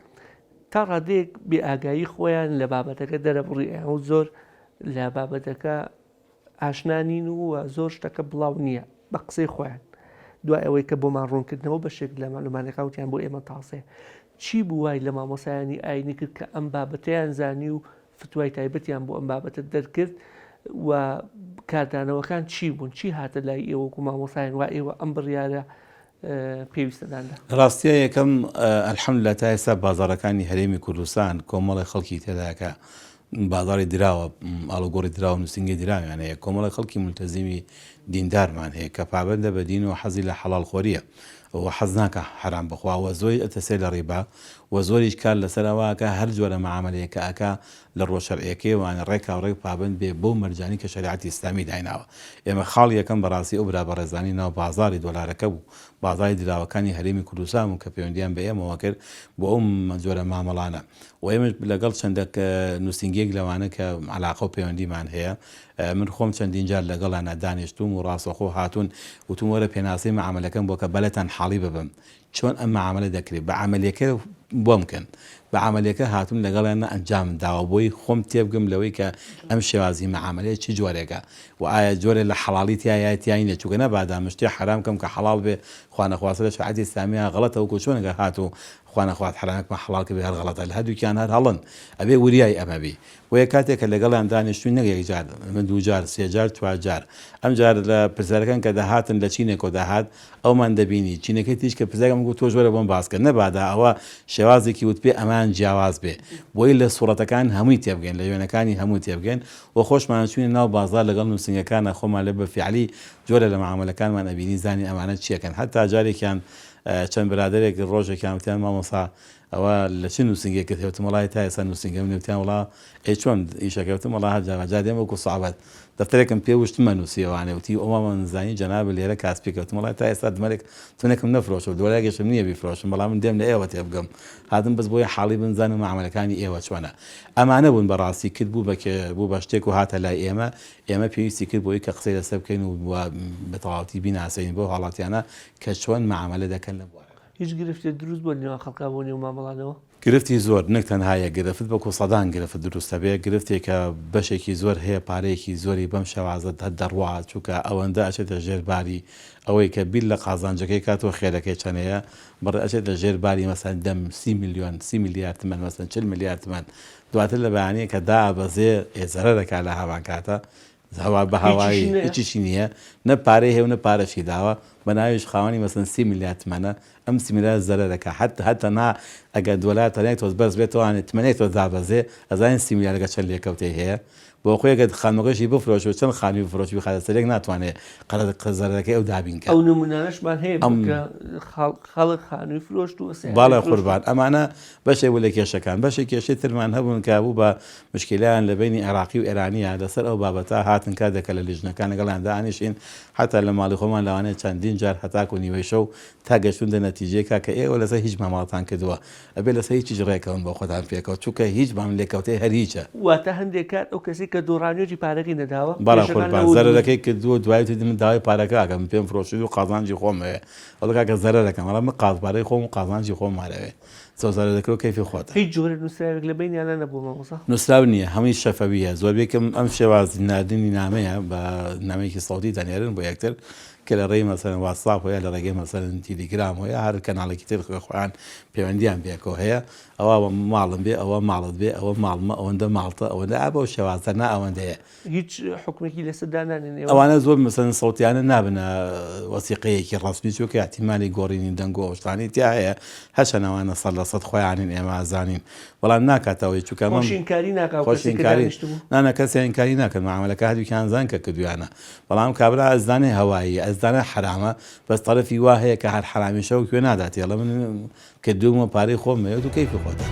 تا ڕادەیەک بێ ئاگایی خۆیان لە بابەتەکە دەرەبڕی ئەیان زۆر لە بابەتەکە ئاشنا نین و زۆر شتەکە بڵاو نییە بە قسەی خۆیان دوای ئەوەی کە بۆمان ڕوونکردنەوە بەشێک لە مەعلوماتەکان وتیان بۆ ئێمە تازەیە چی بوو وای لە مامۆسایانی ئاینی کرد کە ئەم بابەتەیان زانی و فتوای تایبەتیان بۆ ئەم بابەتە دەرکرد؟ و کاردانەوەکان چی بوون؟ چی هاتە لای ئێوە وەکو مامۆستایان وا ئێوە ئەم بڕیارە پێویستەتان دا؟ لە ڕاستیا یەکەم الحمدللە تا ئێستا بازاڕەکانی هەرێمی کوردستان کۆمەڵێک خەڵکی تێدایە کە بازاڕی دراوە ئاڵوگۆڕی دراوە نووسینگەی دراویان هەیە کۆمەڵێک خەڵکی مولتەزیمی دیندارمان هەیە کە پابەندە بە دین و حەزی لە حەڵاڵ خۆریە و حەز ناکا حەرام بخوا و زۆریش ئەترسێ لە ڕیبا و زۆریش کار لەسەر ئەوە ئەکا هەر جۆرە مەعامەلەیەک کە ئەکا لە ڕووە شەرعیەکەیەوە یانی ڕێکاوڕێک پابەند بێ بەو مەرجانەی کە شەریعەتی ئیسلامی دایناوە. ئێمە خاڵی یەکەم بەڕاستی ئەو برا بەڕێزانەی ناو بازاڕی دۆلارەکە بوو، بازاڕی دراوەکانی هەرێمی کوردستان بوون کە پەیوەندیان بە ئێمەوە کرد بۆ ئەو جۆرە مامەڵانە و ئێمەش لەگەڵ چەند نووسینگەیەک لەوانە کە عەلاقە و پەیوەندیمان هەیە من خۆم چەندین جار لەگەڵیانا دانیشتووم و ڕاستەوخۆ هاتوون وتوم وەرە پێناسەی مەعامەلەکەم بۆ کە بەلەتان حاڵی ببم چۆن ئەم مەعامەلە دەکرێ بە عەمەلیەکە بۆم کەن بە عەمەلیەکە هاتووم لەگەڵیان ئەنجامم داوە بۆی خۆم تێبگەم لەوەی کە ئەم شێوازی مەعامەلەیە چ جۆرێکە و ئایا جۆرێ لە حەڵاڵی تیایە یا تیای نیە چونکە نەبادا من شتێ حەرام کەم کە حەڵاڵ بێ خوانەخواستە لە شەریعەتی ئیسلامییا غەڵەتە وەکو چۆن گەر هاتوو خوانەخواست حەرامێکمان حەڵاڵ کردبێ هەر غەڵەتە لە هەردووکیان هەر هەڵەن ئەبێ وریای ئەمە بی بۆیە کاتێک کە لەگەڵیان دانیشتوین نەک یەک جار، دووجار، سێجار، چوارجار، ئەمجار لە پرسیارەکان کە دەهاتن لە چینێکەوە دەهات ئەومان دەبینی، چینەکەی تریش کە پرسیارەکەم گوت تۆش وەرە بۆم باس کە، نەبادا ئەوە شێوازێکی وتبێ ئەمان جیاواز بێ، بۆی لە سوڕەتەکان هەمووی تێبگەین، لە وێنەکانی هەموو تێبگەین و خۆشمان چوینە ناو بازاڕ لەگەڵ نووسینگەکانا خۆمان لێ بە فیعلی جۆرە لە مەعامەلەکانمان ئەبینی زانین ئەمانە چیەکەن، هەتا جارێکیان چەند برادەرێک ڕۆژێکیان وتیان مامۆستا ئەوە لە چ نووسینگەیەکت هەیە؟ وتم وەڵاهی تا ئێستا نووسینگەم نیە. وتیان وەڵا ئەی چۆن ئیشەکە؟ وتم وەڵا هەر جار جار دێم وەکوو سەعبەت دەفتەرێکم پێ وشتمە نووسیوانێ. وتی ئەوە من زانی جەنابت لێرە کاسپیکە. وتم وەڵاهی تا ئێستا دمەرێک تونێکم نەفرۆشتووە، دۆلارێکیشم نییە بیفرۆشم، بەڵام من دێم لە ئێوە تێبگەم. هاتم بەس بۆیە حاڵی بم بزانم مەعامەلەکانی ئێوە چۆنە. ئەمانە بوون بە ڕاستی کرد بوو بە کێ بوو بە شتێک و هاتە لای ئێمە. ئێمە پێویستی کرد بۆی کە قسەی لەسەر بکەین و بە تەواوەتی بیناسێنین بەو هاوڵاتیانە کە چۆن مەعامەلە دەکەن لەم بوارەدا. هیچ گرفتێک دروست بووە لەنێوان خەڵکا بۆ نێو مامەڵانەوە؟ گرفتی زۆر، نەک تەنها یەک گرفت، بەڵکو سەدان گرفت دروست ئەبێ، گرفتێک کە بەشێکی زۆر هەیە پارەیەکی زۆری بەم شێوازە دەڕوا، چونکە ئەوەندە ئەچێتە ژێر باری ئەوەی کە بیر لە قازانجەکەی کاتەوە خێرەکەی چەنەیە، بڕێ ئەچێتە ژێر باری مەسەلەن دە سی ملیۆن، سی ملیار تمەن مەسەلەن 40 ملیار تمەن، دواتر لە بەیانییە کە دائەبەزێ ئێ زەرەر ئەکا لە هەمان کاتە، هەوا بە هەوایی هیچیشی نییە نە پارەی هەیە و نە پارەشی داوە بە ناویش خاوەنی مەسەن سی ملیار تمەنە ئەم سی ملیار زەرەرەکە حەت هەر تەنها ئەگەر دۆلار تەنیا تۆز بەرز بێتەوانێ تمەنێک تۆز دابەزێ ئەزانین سی ملیارەکە چەند لێکەوتەی هەیە بۆ خۆی ئەگەر خانووەکەشی بفرۆشێ و چەند خانووی بفرۆشێ بیخاتە سەر یەک ناتوانێ قەرز زەرەرەکەی ئەو دابین کات. ئەو نموونانەشمان هەیە کە خەڵک خانووی فرۆشتووە سەیارەی بەڵێ قوربان ئەمانە بەشێک بوو لە کێشەکان، بەشێک کێشەی ترمان هەبوون کە بوو بە مشکیلەیان لە بەینی عێراقی و ئێرانییە لەسەر ئەو بابەتە هاتن کاتێک کە لە لیژنەکان لەگەڵیان دانیشین حەتا لە ماڵی خۆمان لەوانەیە چەندین جار هەتاکو نیوەی شەو تا گەشتوون دە نەتیجەیەک کاکە ئێوە لەسەر هیچ مامەڵەتان کردووە ئەبێ لەسەر هیچیش ڕێکەون بۆ خۆتان پێکەوە چونکە هیچ مام لێکەوتەی هەر هیچە. واتە هەندێک کات ئەو کەسەی کە دۆڕانیەتی پارەکەی نەداوە بەڵێ قوربان زەرەرەکەی کردووە دوای وتی من داوای پارەکە ئەکەم من پێم فرۆشتوویت و قازانجی خۆم ئەوێ ئەڵێ کاکە زەرەر ئەکەم ئەڵێ من قاز پارەی خۆم و قازانجی خۆم ئەرەوێ زۆر زەرەر دەکرێ و کەیفی خۆتە. هیچ جۆرە نووسراوێک لە بەینیانا نەبووە مامۆستا؟ نووسراو نییە هەمووی شەفەوییە زۆربەی کەم ئەم شێوازی ناردنی نامەیە بە نامەیەکی سەوتی دەنێرن بۆ یەکتر کە لە ڕێی مەسەلەن واتساپ یا لە ڕێگەی مەسەلەن تیلیگرام یا هەر کەناڵێکی تر خۆیان پەیوەندیان پێکەوە هەیە ئەوە ماڵم بێ ئەوە ماڵت بێ ئەوە ماڵمە ئەوەندە ماڵتە ئەوەندە ئا بەو شێوازە نا ئەوەندەیە. هیچ حوکمێکی لەسەر دانانێن ئێوە؟ ئەوانە زۆر مەسەلەن سەوتیانە نابنە وەسیقەیەکی ڕەسمی چونکە ئیحتیمالی گۆڕینی دەنگ و ئەو شتانەی تیا هەیە هەرچەند ئەوانە سەد لە سەد خۆیانن ئێمە ئەزانین بەڵام ناکاتە ئەوەی چونکە ئەمە خۆش ئینکاری ناکا ئەو خۆش کەسەی کە ئینکاری دانیشتبوو؟ نا نا کەسیان ئینکاری ناکەن مەعامەلەکە هەردووکیان ئەزانن کە کردوویانە بەڵام کابرا ئەزانێ هەواییە ئەزانێ حەرامە بەس تەرەفی وا هەیە کە هەر حەرامیشە و کوێ ناداتێ ئەڵێ من کردوومە پارەی خۆم ئەوێت و کەیفی خۆتە.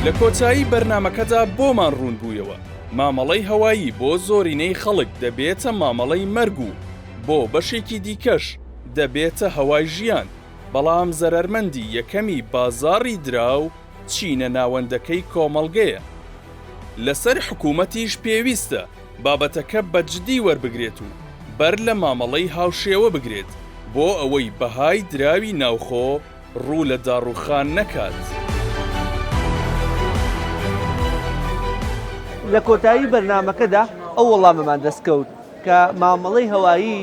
لە کۆتایی بەرنامەکەدا بۆمان ڕوون بوویەوە، مامەڵەی هەوایی بۆ زۆرینەی خەڵک دەبێتە مامەڵەی مەرگ و بۆ بەشێکی دیکەش دەبێتە هەوای ژیان، بەڵام زەرەرمەندی یەکەمی بازاڕی دراو چینە ناوەندەکەی کۆمەڵگەیە. لەسەر حکومەتیش پێویستە بابەتەکە بە جدی وەربگرێت و بەر لە مامەڵەی هاوشێوە بگرێت بۆ ئەوەی بەهای دراوی ناوخۆ ڕوو لە داڕووخان نەکات. لە کۆتایی بەرنامەکەدا ئەو وەڵامەمان دەستکەوت کە مامەڵەی هەوایی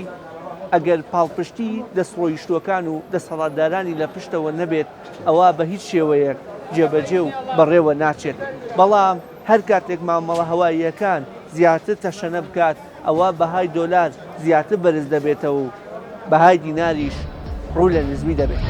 ئەگەر پاڵپشتی دەستڕۆیشتووەکان و دەسەڵاتدارانی لە پشتەوە نەبێت ئەوا بە هیچ شێوەیەک جێبەجێ و بەڕێوە ناچێت، بەڵام. هەر کاتێک مامەڵە هەواییەکان زیاتر تەشەنە بکات، ئەوا بەهای دۆلار زیاتر بەرز دەبێتەوە و بەهای دیناریش ڕوو لە نزمی دەبێت.